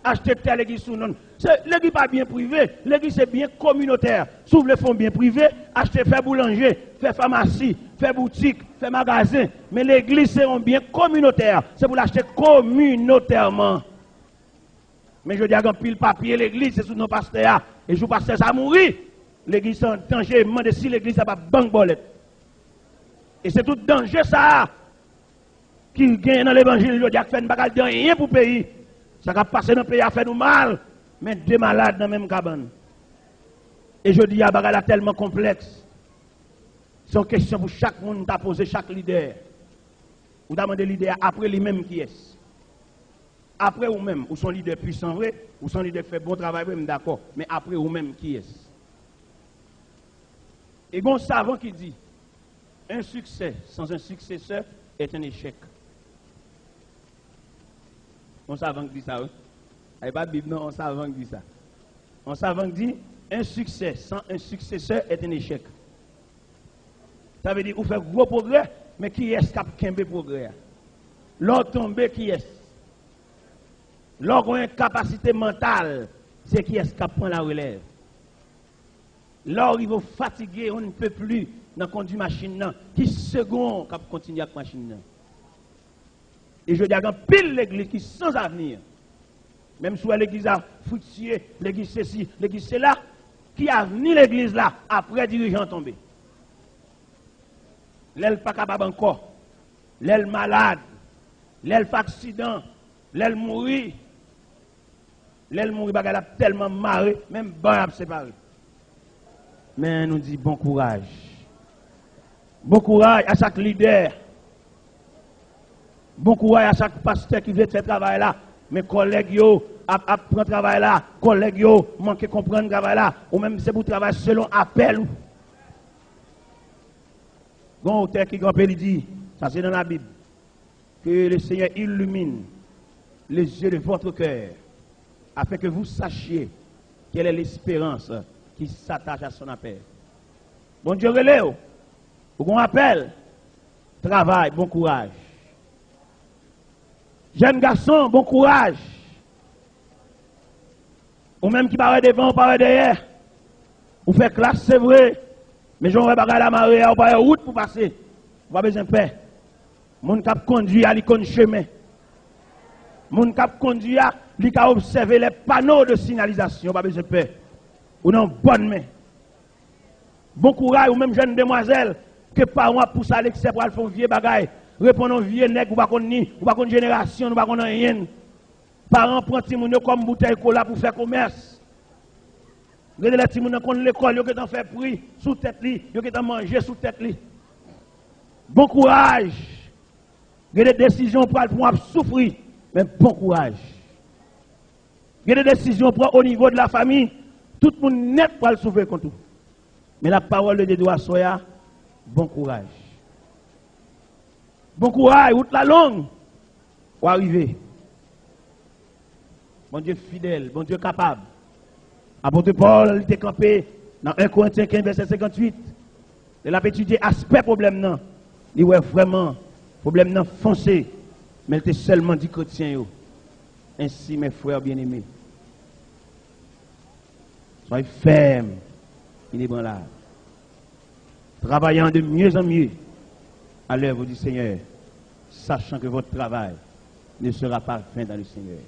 Achte tè legliz sou non. Se, legliz pa byen prive, legliz se byen kominotè. Si w vle fè yon byen prive, achte, fè boulanje, fè famasi, fè boutik, fè magazen. Men legliz se yon byen kominotè. Se pou l achte kominotèman. Men jodi a, gen anpil papye legliz, se sou non pastè a. E jou pastè sa a mouri, legliz sa an danje. Mande si legliz sa p ap bank bòlèt. E se tout danje sa a ki genyen nan levanjil jodi a, k fè n pa ka di anyen pou peyi. Sa k ap pase nan peyi a fè nou mal, men de malad nan menm kabann. E jodi a, bagay la tèlman konplèks. Se yon kesyon pou chak moun ta poze, chak lidè. Ou ta mande lidè a, apre li menm, kiyès? Apre ou menm, ou se yon lidè pwisan vre, ou se yon lidè k fè bon travay vre, m dakò. Men apre ou menm, kiyès? E gen yon savan ki di, un succès sans un successeur est un échec. Yon savan ki di sa, wi. A, e pa Bib, non, yon savan ki di sa. Yon savan ki di, un succès sans un successeur est un échec. Sa vle di, ou fè gwo pwogrè, men kiyès k ap kenbe pwogrè a? Lè w tonbe, kiyès? Lè w gen yon enkapasite mantal, se kiyès k ap pran larelèv? Lè w rive w fatige, on ne peut plus nan kondwi machin nan, ki segon k ap kontinye ak machin nan? E jodi a, gen anpil legliz ki sans avenir. Menm si w wè legliz la friktiye, legliz sesi, legliz sela, ki avni legliz la apre dirijan an tonbe? Lè l pa kapab ankò, lè l malad, lè l fè aksidan, lè l mouri, lè l mouri, bagay la ap tèlman mare, menm ban ap separe. Men nou di bon kouraj. Bon kouraj a chak lidè. Bon kouraj a chak pastè ki vle fè travay la. Men kòlèg yo ap, ap pran travay la. Kòlèg yo manke konprann travay la. Ou menm, se pou travay selon apèl ou. Gen yon otè ki kanpe, li di, sa se nan Labib, que le Seigneur illumine les yeux de votre cœur, afin que vous sachiez quelle est l'espérance qui s'attache à son appel. Bondye rele w. Ou gen yon apèl. Travay, bon kouraj. Jèn gason, bon kouraj. Ou menm ki pa wè devan, ou pa wè dèyè. Ou fè klas, se vre. Men jan w wè bagay la mare a, ou pa wè wout pou pase. Ou pa bezwen pè. Moun k ap kondwi a, li konn chemen. Moun k ap kondwi a, li ka obsève les panneaux de signalisation. Ou pa bezwen pè. Ou nan bòn men. Bon kouraj, ou menm jèn demwazèl, ke paran w ap pouse a leksè pou al fè yon vye bagay. Reponn yon vye nèg, ou pa konn ni, ou pa konn jenerasyon, ou pa konn anyen. Paran pran timoun yo kòm boutèy kola pou fè komès. Gen de lè timoun nan konn lekòl, yo gentan fè pri sou tèt li, yo gentan manje sou tèt li. Bon kouraj! Gen de desizyon w pral pran, w ap soufri, men bon kouraj! Gen de desizyon w pran o nivo de la famiy, tout moun nèt pral soufri kont ou. Men la pawòl de Dye di w aswè a, bon kouraj. Bon kouraj, wout la long, w a rive. Bondye fidèl, Bondye kapab. Apot Pòl, li te kanpe nan en Korentyen kenz, vèsè senkantuit. Lè l ap etidye aspè pwoblèm nan, li wè vrèman pwoblèm nan fonse, men l te sèlman di kretyen yo, ainsi, mes frères bien-aimés, soyez fermes, inébranlables, travaillant de mieux en mieux à l'œuvre du Seigneur, sachant que votre travail ne sera pas vain dans le Seigneur.